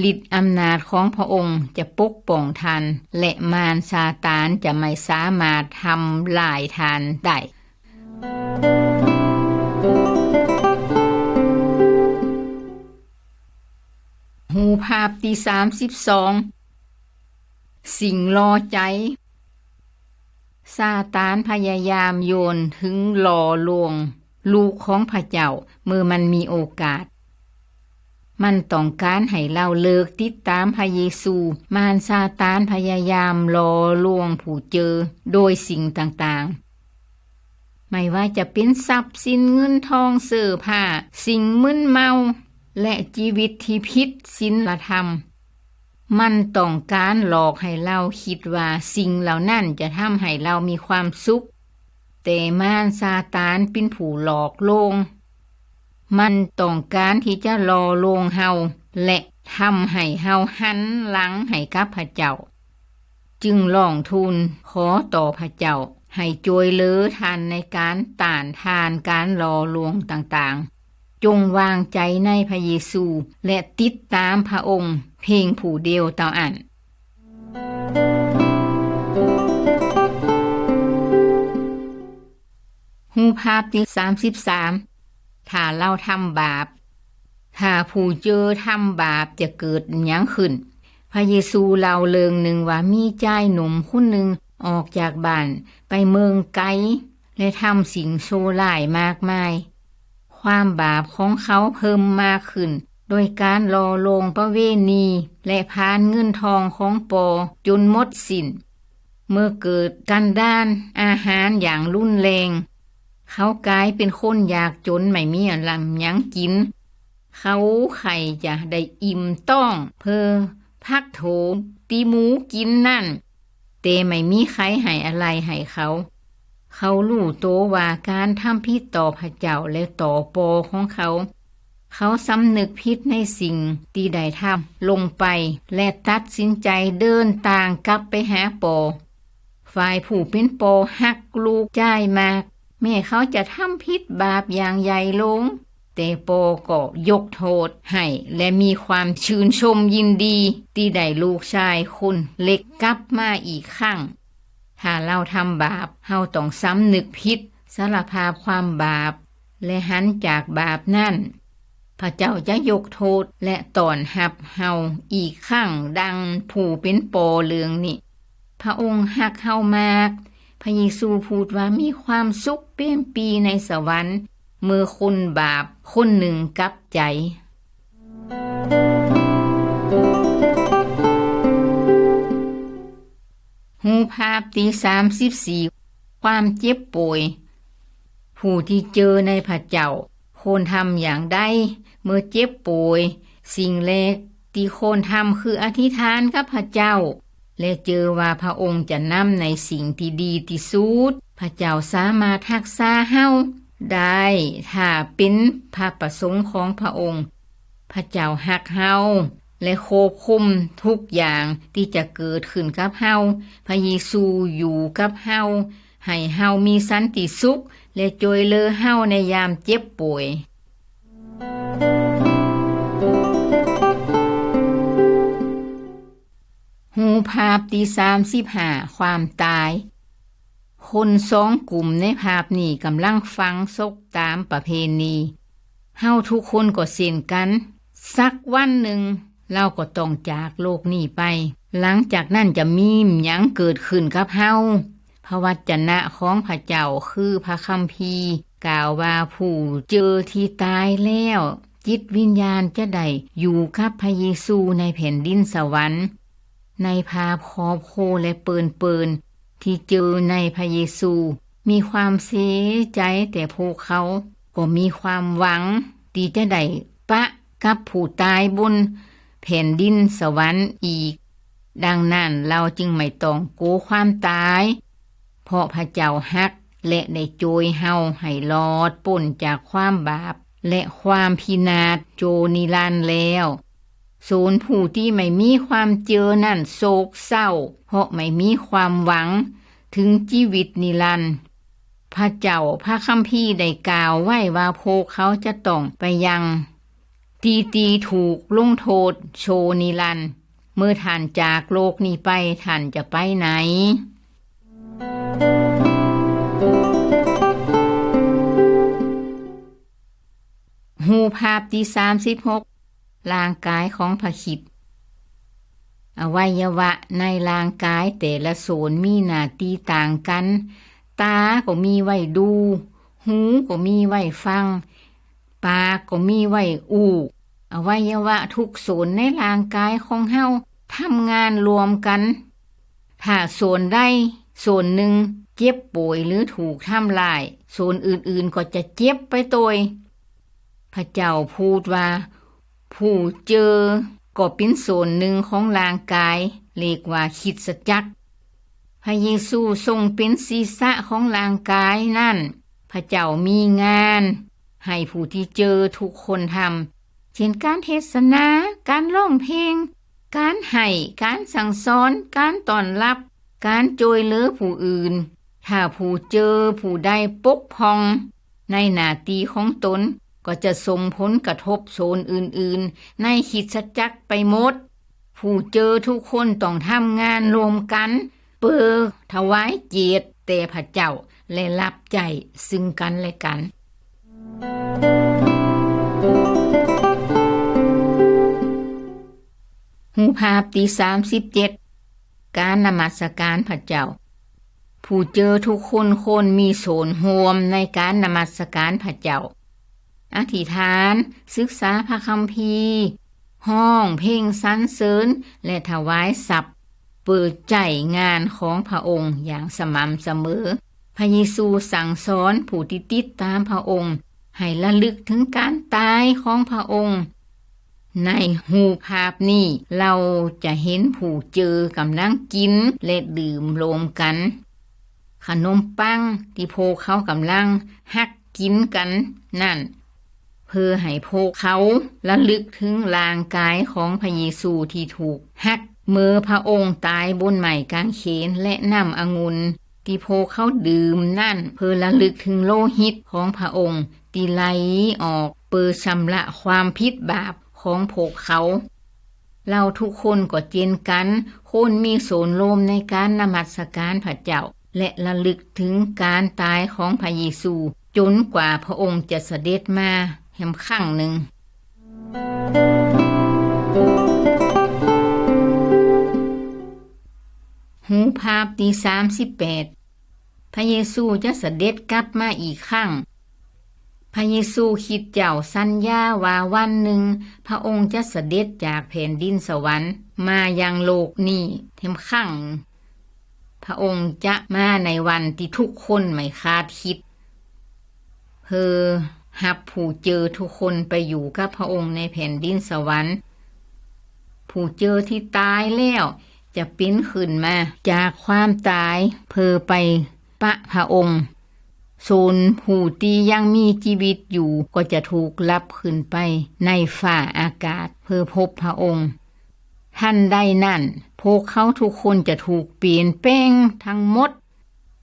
ລິດອຳນາດຂອງພະອົງຈະປົກປ້ອງທ່ານ ແລະ ມານຊາຕານຈະໄມ່ສາມາດທຳລາຍທ່ານໄດ້. ຮູບພາບທີສາມສິບສອງ ສິ່ງຫຼໍ່ໃຈ. ຊາຕານພະຍາຍາມໂຍນເຖິງຫຼໍ່ລວງລູກຂອງພະເຈົ້າເມື່ອມັນມີໂອກາດ. ມັນຕ້ອງການໃຫ້ລາວເລີກຕິດຕາມພະເຢຊູ. ມານຊາຕານພະຍາຍາມຫຼໍ່ລວງຜູ້ເຈີໂດຍສິ່ງຕ່າງໆ, ໄມ່ວ່າຈະເປັນຊັບສິນ, ເງິນທອງ, ເສື້ອຜ້າ, ສິ່ງມຶນເມົາ ແລະ ຊີວິດທີ່ຜິດສິນລະທຳ. ມັນຕ້ອງການຫຼອກໃຫ້ລາວຄິດວ່າສິ່ງເຫຼົ່ານັ້ນຈະທຳໃຫ້ລາວມີຄວາມສຸກ. ແຕ່ມານຊາຕານເປັນຜູ້ຫຼອກລວງ. ມັນຕ້ອງການທີ່ຈະຫຼໍ່ລວງເຮົາ ແລະ ທຳໃຫ້ເຮົາຫັນຫຼັງໃຫ້ກັບພະເຈົ້າ. ຈຶ່ງຮ້ອງທູນຂໍຕໍ່ພະເຈົ້າໃຫ້ຊ່ວຍເຫຼືອທ່ານໃນການຕ້ານທານການຫຼໍ່ລວງຕ່າງໆ. ຈົ່ງວາງໃຈໃນພະເຢຊູ ແລະ ຕິດຕາມພະອົງພຽງຜູ້ດຽວເທົ່ານັ້ນ. ຮູບພາບທີສາມສິບສາມ ຖ້າລາວທຳບາບ. ຖ້າຜູ້ເຈີທຳບາບຈະເກີດຫຍັງຂຶ້ນ? ພະເຢຊູເລົ່າເລື່ອງໜຶ່ງວ່າມີຊາຍໜຸ່ມຄົນໜຶ່ງອອກຈາກບ້ານໄປເມືອງໄກ ແລະ ທຳສິ່ງຊົ່ວຮ້າຍມາກມາຍ. ຄວາມບາບຂອງເຂົາເພີ່ມມາກຂຶ້ນໂດຍການຫຼໍ່ລວງປະເວນີ ແລະ ຜານເງິນທອງຂອງພໍ່ຈົນໝົດສິ້ນ. ເມື່ອເກີດກັນດານອາຫານຢ່າງຮຸນແຮງ, ເຂົາກາຍເປັນຄົນຍາກຈົນໄມ່ມີອັນລຳຫຍັງກິນ. ເຂົາໃຄ່ຈະໄດ້ອີ່ມທ້ອງເພື່ອຜັກໂຖທີ່ໝູກິນນັ້ນ, ແຕ່ໄມ່ມີໃຜໃຫ້ອະໄລໃຫ້ເຂົາ. ເຂົາຮູ້ໂຕວ່າການທຳຜິດຕໍ່ພະເຈົ້າ ແລະ ຕໍ່ພໍ່ຂອງເຂົາ. ເຂົາສຳນຶກຜິດໃນສິ່ງທີ່ໄດ້ທຳລົງໄປ ແລະ ຕັດສິນໃຈເດີນທາງກັບໄປຫາພໍ່. ຝ່າຍຜູ້ເປັນພໍ່ຮັກລູກຊາຍມາກ, ແມ້ເຂົາຈະທຳຜິດບາບຢ່າງໃຫຍ່ຫຼວງ, ແຕ່ພໍ່ກໍຍົກໂທດໃຫ້ ແລະ ມີຄວາມຊື່ນຊົມຍິນດີທີ່ໄດ້ລູກຊາຍຄົນເລັກກັບມາອີກຄັ້ງ. ຖ້າເຮົາທຳບາບ, ເຮົາຕ້ອງສຳນຶກຜິດ, ສາລະພາບຄວາມບາບ ແລະ ຫັນຈາກບາບນັ້ນ. ພະເຈົ້າຈະຍົກໂທດ ແລະ ຕ້ອນຮັບເຮົາອີກຄັ້ງດັ່ງຜູ້ເປັນພໍ່ເລື່ອງນີ້. ພະອົງຮັກເຮົາມາກ. ພະເຢຊູພູດວ່າມີຄວາມສຸກເຕັມປີໃນສະຫວັນ ເມື່ອຄົນບາບຄົນໜຶ່ງກັບໃຈ. ຮູບພາບທີສາມສິບສີ່ ຄວາມເຈັບປ່ວຍ. ຜູ້ທີ່ເຈີໃນພະເຈົ້າຄວນທຳຢ່າງໃດເມື່ອເຈັບປ່ວຍ? ສິ່ງແລກທີ່ຄວນທຳຄືອະທິຖານກັບພະເຈົ້າ ແລະ ເຈີວ່າພະອົງຈະນຳໃນສິ່ງທີ່ດີທີ່ສຸດ. ພະເຈົ້າສາມາດຮັກສາເຮົາໄດ້ ຖ້າເປັນພະປະສົງຂອງພະອົງ. ພະເຈົ້າຮັກເຮົາ ແລະຄວບຄຸມທຸກຢ່າງທີ່ຈະເກີດຂຶ້ນກັບເຮົາ. ພະເຢຊູຢູ່ກັບເຮົາ ໃຫ້ເຮົາມີສັນຕິສຸກ ແລະຊ່ວຍເຫຼືອເຮົາໃນຍາມເຈັບປ່ວຍ. ຮູບພາບທີສາມສິບຫ້າ ຄວາມຕາຍ. ຄົນສອງກຸ່ມໃນພາບນີ້ກຳລັງຝັງສົບຕາມປະເພນີ. ເຮົາທຸກຄົນກໍເຊັ່ນກັນ, ສັກວັນໜຶ່ງເຮົາກໍຕ້ອງຈາກໂລກນີ້ໄປ. ຫຼັງຈາກນັ້ນຈະມີຫຍັງເກີດຂຶ້ນກັບເຮົາ? ພະວັດຈະນະຂອງພະເຈົ້າ ຄືພະຄຳພີ ກ່າວວ່າຜູ້ເຈີທີ່ຕາຍແລ້ວ ຈິດວິນຍານຈະໄດ້ຢູ່ກັບພະເຢຊູໃນແຜ່ນດິນສະຫວັນ. ໃນພາບຄອບຄົວ ແລະ ເປິນໆ ທີ່ເຈີໃນພະເຢຊູ ມີຄວາມເສຍໃຈ, ແຕ່ພວກເຂົາກໍມີຄວາມຫວັງທີ່ຈະໄດ້ປະກັບຜູ້ຕາຍບົນແຜ່ນດິນສະຫວັນອີກ. ດັ່ງນັ້ນເຮົາຈຶ່ງໄມ່ຕ້ອງກົວຄວາມຕາຍ, ເພາະພະເຈົ້າຮັກ ແລະ ໄດ້ຊ່ວຍເຮົາໃຫ້ລອດພົ້ນຈາກຄວາມບາບ ແລະ ຄວາມພິນາດໂຈນິລັນແລ້ວ. ສ່ວນຜູ້ທີ່ໄມ່ມີຄວາມເຈີນັ້ນໂສກເສົ້າ, ເພາະໄມ່ມີຄວາມຫວັງເຖິງຊີວິດນິລັນ. ພະເຈົ້າ, ພະຄຳພີໄດ້ກ່າວໄວ້ວ່າພວກເຂົາຈະຕ້ອງໄປຍັງທີ່ທີ່ຖືກລົງໂທດໂຊນິລັນ. ເມື່ອທ່ານຈາກໂລກນີ້ໄປ, ທ່ານຈະໄປໃນ? ຮູບພາບທີສາມສິບຫົກ ຮ່າງກາຍຂອງພະຄຣິດ. ອະໄວຍະວະໃນຮ່າງກາຍແຕ່ລະສ່ວນມີໜ້າທີ່ຕ່າງກັນ. ຕາກໍມີໄວ້ດູ, ຫູກໍມີໄວ້ຟັງ, ປາກກໍມີໄວ້ອູ້. ອະໄວຍະວະທຸກສ່ວນໃນຮ່າງກາຍຂອງເຮົາທຳງານລວມກັນ. ຖ້າສ່ວນໃດສ່ວນໜຶ່ງເຈັບປ່ວຍ ຫຼື ຖືກທຳລາຍ, ສ່ວນອື່ນໆກໍຈະເຈັບໄປໂດຍ. ພະເຈົ້າພູດວ່າ ຜູ້ເຈີກໍເປັນສ່ວນໜຶ່ງຂອງຮ່າງກາຍ, ເອີ້ນວ່າຄຣິສຕະຈັກ. ພະເຢຊູຊົງເປັນສີສະຂອງຮ່າງກາຍນັ້ນ. ພະເຈົ້າມີງານໃຫ້ຜູ້ທີ່ເຈີທຸກຄົນທຳ, ເຊັ່ນ ການເທດສະໜາ, ການຮ້ອງເພງ, ການໃຫ້, ການສັ່ງສອນ, ການຕ້ອນຮັບ, ການຊ່ວຍເຫຼືອຜູ້ອື່ນ. ຖ້າຜູ້ເຈີຜູ້ໃດປົກຜ່ອງໃນໜ້າທີ່ຂອງຕົນ, ກໍຈະສົ່ງຜົນກະທົບສ່ວນອື່ນໆໃນຄຣິສຕະຈັກໄປໝົດ. ຜູ້ເຈີທຸກຄົນຕ້ອງທຳງານຮ່ວມກັນ ເພື່ອຖວາຍກຽດແດ່ພະເຈົ້າ ແລະ ຮັບໃຊ້ຊຶ່ງກັນແລະກັນ. ຮູບພາບທີສາມສິບເຈັດ ການນະມັດສະການພະເຈົ້າ. ຜູ້ເຈີທຸກຄົນຄວນມີສ່ວນຮ່ວມໃນການນະມັດສະການພະເຈົ້າ. ອະທິຖານ, ສຶກສາພະຄຳພີ, ຮ້ອງເພງສັນເສີນ ແລະ ຖວາຍຊັບ ເປີດໃຊ້ງານຂອງພະອົງຢ່າງສະໝ່ຳສະເໝີ. ພະເຢຊູສັ່ງສອນຜູ້ທີ່ຕິດຕາມພະອົງໃຫ້ລະລຶກເຖິງການຕາຍຂອງພະອົງ. ໃນຮູບພາບນີ້ ເຮົາຈະເຫັນຜູ້ເຈີກຳລັງກິນ ແລະ ດື່ມໂຮມກັນ ຂະໜົມປັງທີ່ພວກເຂົາກຳລັງຮັກກິນກັນນັ້ນ ເພື່ອໃຫ້ພວກເຂົາລະລຶກເຖິງຮ່າງກາຍຂອງພະເຢຊູທີ່ຖືກຫັກ ເມື່ອພະອົງຕາຍບົນໄມ້ກາງເຂນ ແລະ ນ້ຳອະງຸ່ນທີ່ພວກເຂົາດື່ມນັ້ນ ເພື່ອລະລຶກເຖິງໂລຫິດຂອງພະອົງທີ່ໄຫຼອອກ ເພື່ອຊຳລະຄວາມຜິດບາບຂອງພວກເຂົາ. ເຮົາທຸກຄົນກໍເຊັ່ນກັນ ຄວນມີສ່ວນຮ່ວມໃນການນະມັດສະການພະເຈົ້າ ແລະ ລະລຶກເຖິງການຕາຍຂອງພະເຢຊູ ຈົນກວ່າພະອົງຈະສະເດັດມາແຮມຄັ້ງໜຶ່ງ. ຮູບພາບທີສາມສິບແປດ ພະເຢຊູຈະສະເດັດກັບມາອີກຄັ້ງ. ພະເຢຊູຄຣິດເຈົ້າສັນຍາວ່າວັນໜຶ່ງພະອົງຈະສະເດັດຈາກແຜ່ນດິນສະຫວັນມາຍັງໂລກນີ້ແຮມຄັ້ງ. ພະອົງຈະມາໃນວັນທີ່ທຸກຄົນໄມ່ຄາດຄິດ ເພື່ອຮັບຜູ້ເຈີທຸກຄົນໄປຢູ່ກັບພະອົງໃນແຜ່ນດິນສະຫວັນ. ຜູ້ເຈີທີ່ຕາຍແລ້ວຈະເປັນຂຶ້ນມາຈາກຄວາມຕາຍເພື່ອໄປປະພະອົງ. ສ່ວນຜູ້ທີ່ຍັງມີຊີວິດຢູ່ກໍຈະຖືກຮັບຂຶ້ນໄປໃນຟ້າອາກາດເພື່ອພົບພະອົງ. ທັນໃດນັ້ນ, ພວກເຂົາທຸກຄົນຈະຖືກປ່ຽນແປງທັງໝົດ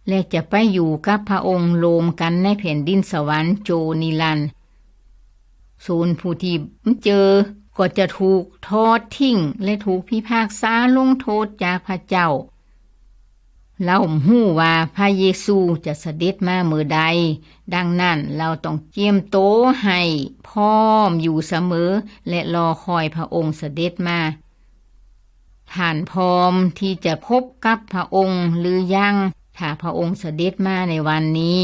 ແລະ ຈະໄປຢູ່ກັບພະອົງໂລມກັນໃນແຜ່ນດິນສະຫວັນໂຈນິລັນ. ສ່ວນຜູ້ທີ່ເຈີກໍຈະຖືກທອດຖິ້ມ ແລະ ຖືກພິພາກສາລົງໂທດຈາກພະເຈົ້າ. ເຮົາຮູ້ວ່າພະເຢຊູຈະສະເດັດມາເມື່ອໃດ, ດັ່ງນັ້ນເຮົາຕ້ອງກຽມໂຕໃຫ້ພ້ອມຢູ່ສະເໝີ ແລະ ລໍຄອຍພະອົງສະເດັດມາ. ທ່ານພ້ອມທີ່ຈະພົບກັບພະອົງຫຼືຍັງ ຖ້າພະອົງສະເດັດມາໃນວັນນີ້?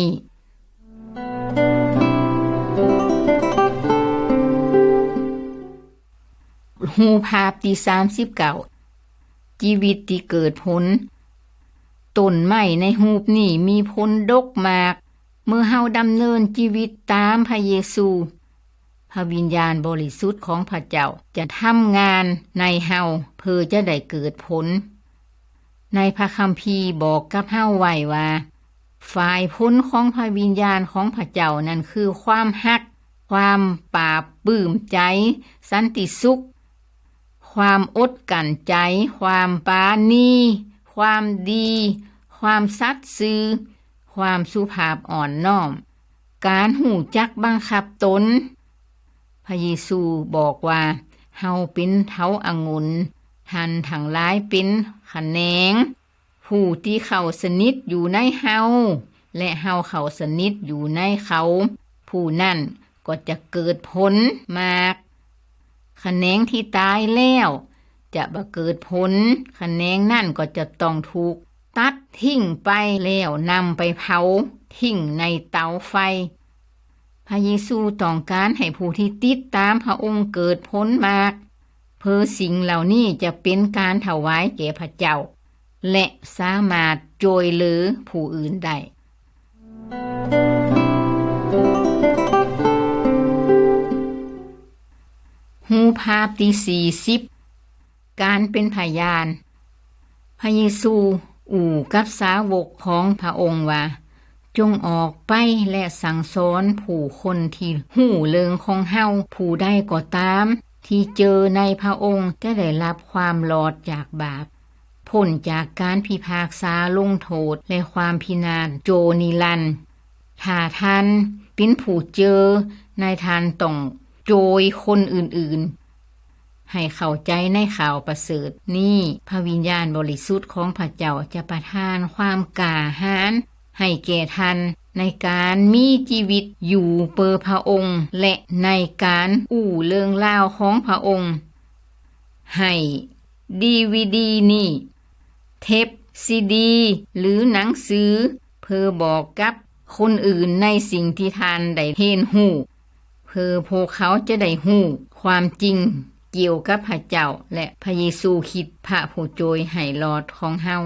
ຮູບພາບທີສາມສິບເກົ້າ ຊີວິດທີ່ເກີດຜົນ. ຕົ້ນໄມ້ໃນຮູບນີ້ມີຜົນດົກມາກ. ເມື່ອເຮົາດຳເນີນຊີວິດຕາມພະເຢຊູ, ພະວິນຍານບໍລິສຸດຂອງພະເຈົ້າຈະທຳງານໃນເຮົາ ເພື່ອຈະໄດ້ເກີດຜົນ. ໃນພະຄຳພີບອກກັບເຮົາໄວ້ວ່າ ຝາຍຜົນຂອງພະວິນຍານຂອງພະເຈົ້ານັ້ນຄື ຄວາມຮັກ, ຄວາມປາບປື້ມໃຈ, ສັນຕິສຸກ, ຄວາມອົດກັ້ນໃຈ, ຄວາມປານີ, ຄວາມດີ, ຄວາມສັດຊື່, ຄວາມສຸພາບອ່ອນນ້ອມ, ການຮູ້ຈັກບັງຄັບຕົນ. ພະເຢຊູບອກວ່າ ເຮົາເປັນເຖົາອະງຸ່ນ, ທ່ານທັງຫຼາຍເປັນຂະແໜງ. ຜູ້ທີ່ເຂົ້າສະໜິດຢູ່ໃນເຮົາ ແລະ ເຮົາເຂົ້າສະໜິດຢູ່ໃນເຂົາ, ຜູ້ນັ້ນກໍຈະເກີດຜົນໝາກ. ຂະແໜງທີ່ຕາຍແລ້ວຈະບໍ່ເກີດຜົນ, ຂະແໜງນັ້ນກໍຈະຕ້ອງຖືກຕັດຖິ້ມໄປ ແລ້ວນຳໄປເຜົາຖິ້ມໃນເຕົາໄຟ. ພະເຢຊູຕ້ອງການໃຫ້ຜູ້ທີ່ຕິດຕາມພະອົງເກີດຜົນໝາກ, ເພື່ອສິ່ງເຫຼົ່ານີ້ຈະເປັນການຖວາຍແກ່ພະເຈົ້າ ແລະ ສາມາດຊ່ວຍເຫຼືອຜູ້ອື່ນໄດ້. ຮູບພາບທີສີ່ສິບ ການເປັນພະຍານ. ພະເຢຊູອູ່ກັບສາວົກຂອງພະອົງວ່າ, ຈົ່ງອອກໄປ ແລະ ສັ່ງສອນຜູ້ຄົນທີ່ຮູ້ເລື່ອງຂອງເຮົາ. ຜູ້ໃດກໍຕາມທີ່ເຈີໃນພະອົງຈະໄດ້ຮັບຄວາມລອດຈາກບາບ, ພົ້ນຈາກການພິພາກສາລົງໂທດ ແລະ ຄວາມພິນາດໂຈນິລັນ. ຖ້າທ່ານເປັນຜູ້ເຈີ, ໃນທ່ານຕ້ອງໂຈຍຄົນອື່ນໆ ໃຫ້ເຂົ້າໃຈໃນຂ່າວປະເສີດນີ້. ພະວິນຍານບໍລິສຸດຂອງພະເຈົ້າຈະປະທານຄວາມກ້າຫານໃຫ້ແກ່ທ່ານ ໃນການມີຊີວິດຢູ່ເພື່ອພະອົງ ແລະ ໃນການອູ່ເລື່ອງລາວຂອງພະອົງ. ໃຫ້ດີວີດີນີ້, ເທບຊີດີ ຫຼື ໜັງສື ເພື່ອບອກກັບຄົນອື່ນໃນສິ່ງທີ່ທ່ານໄດ້ຮຽນຮູ້, ເພື່ອພວກເຂົາຈະໄດ້ຮູ້ຄວາມຈິງກ່ຽວກັບພະເຈົ້າ ແລະ ພະເຢຊູຄຣິດ, ພະຜູ້ຊ່ວຍໃຫ້ລອດຂອງເຮົາ.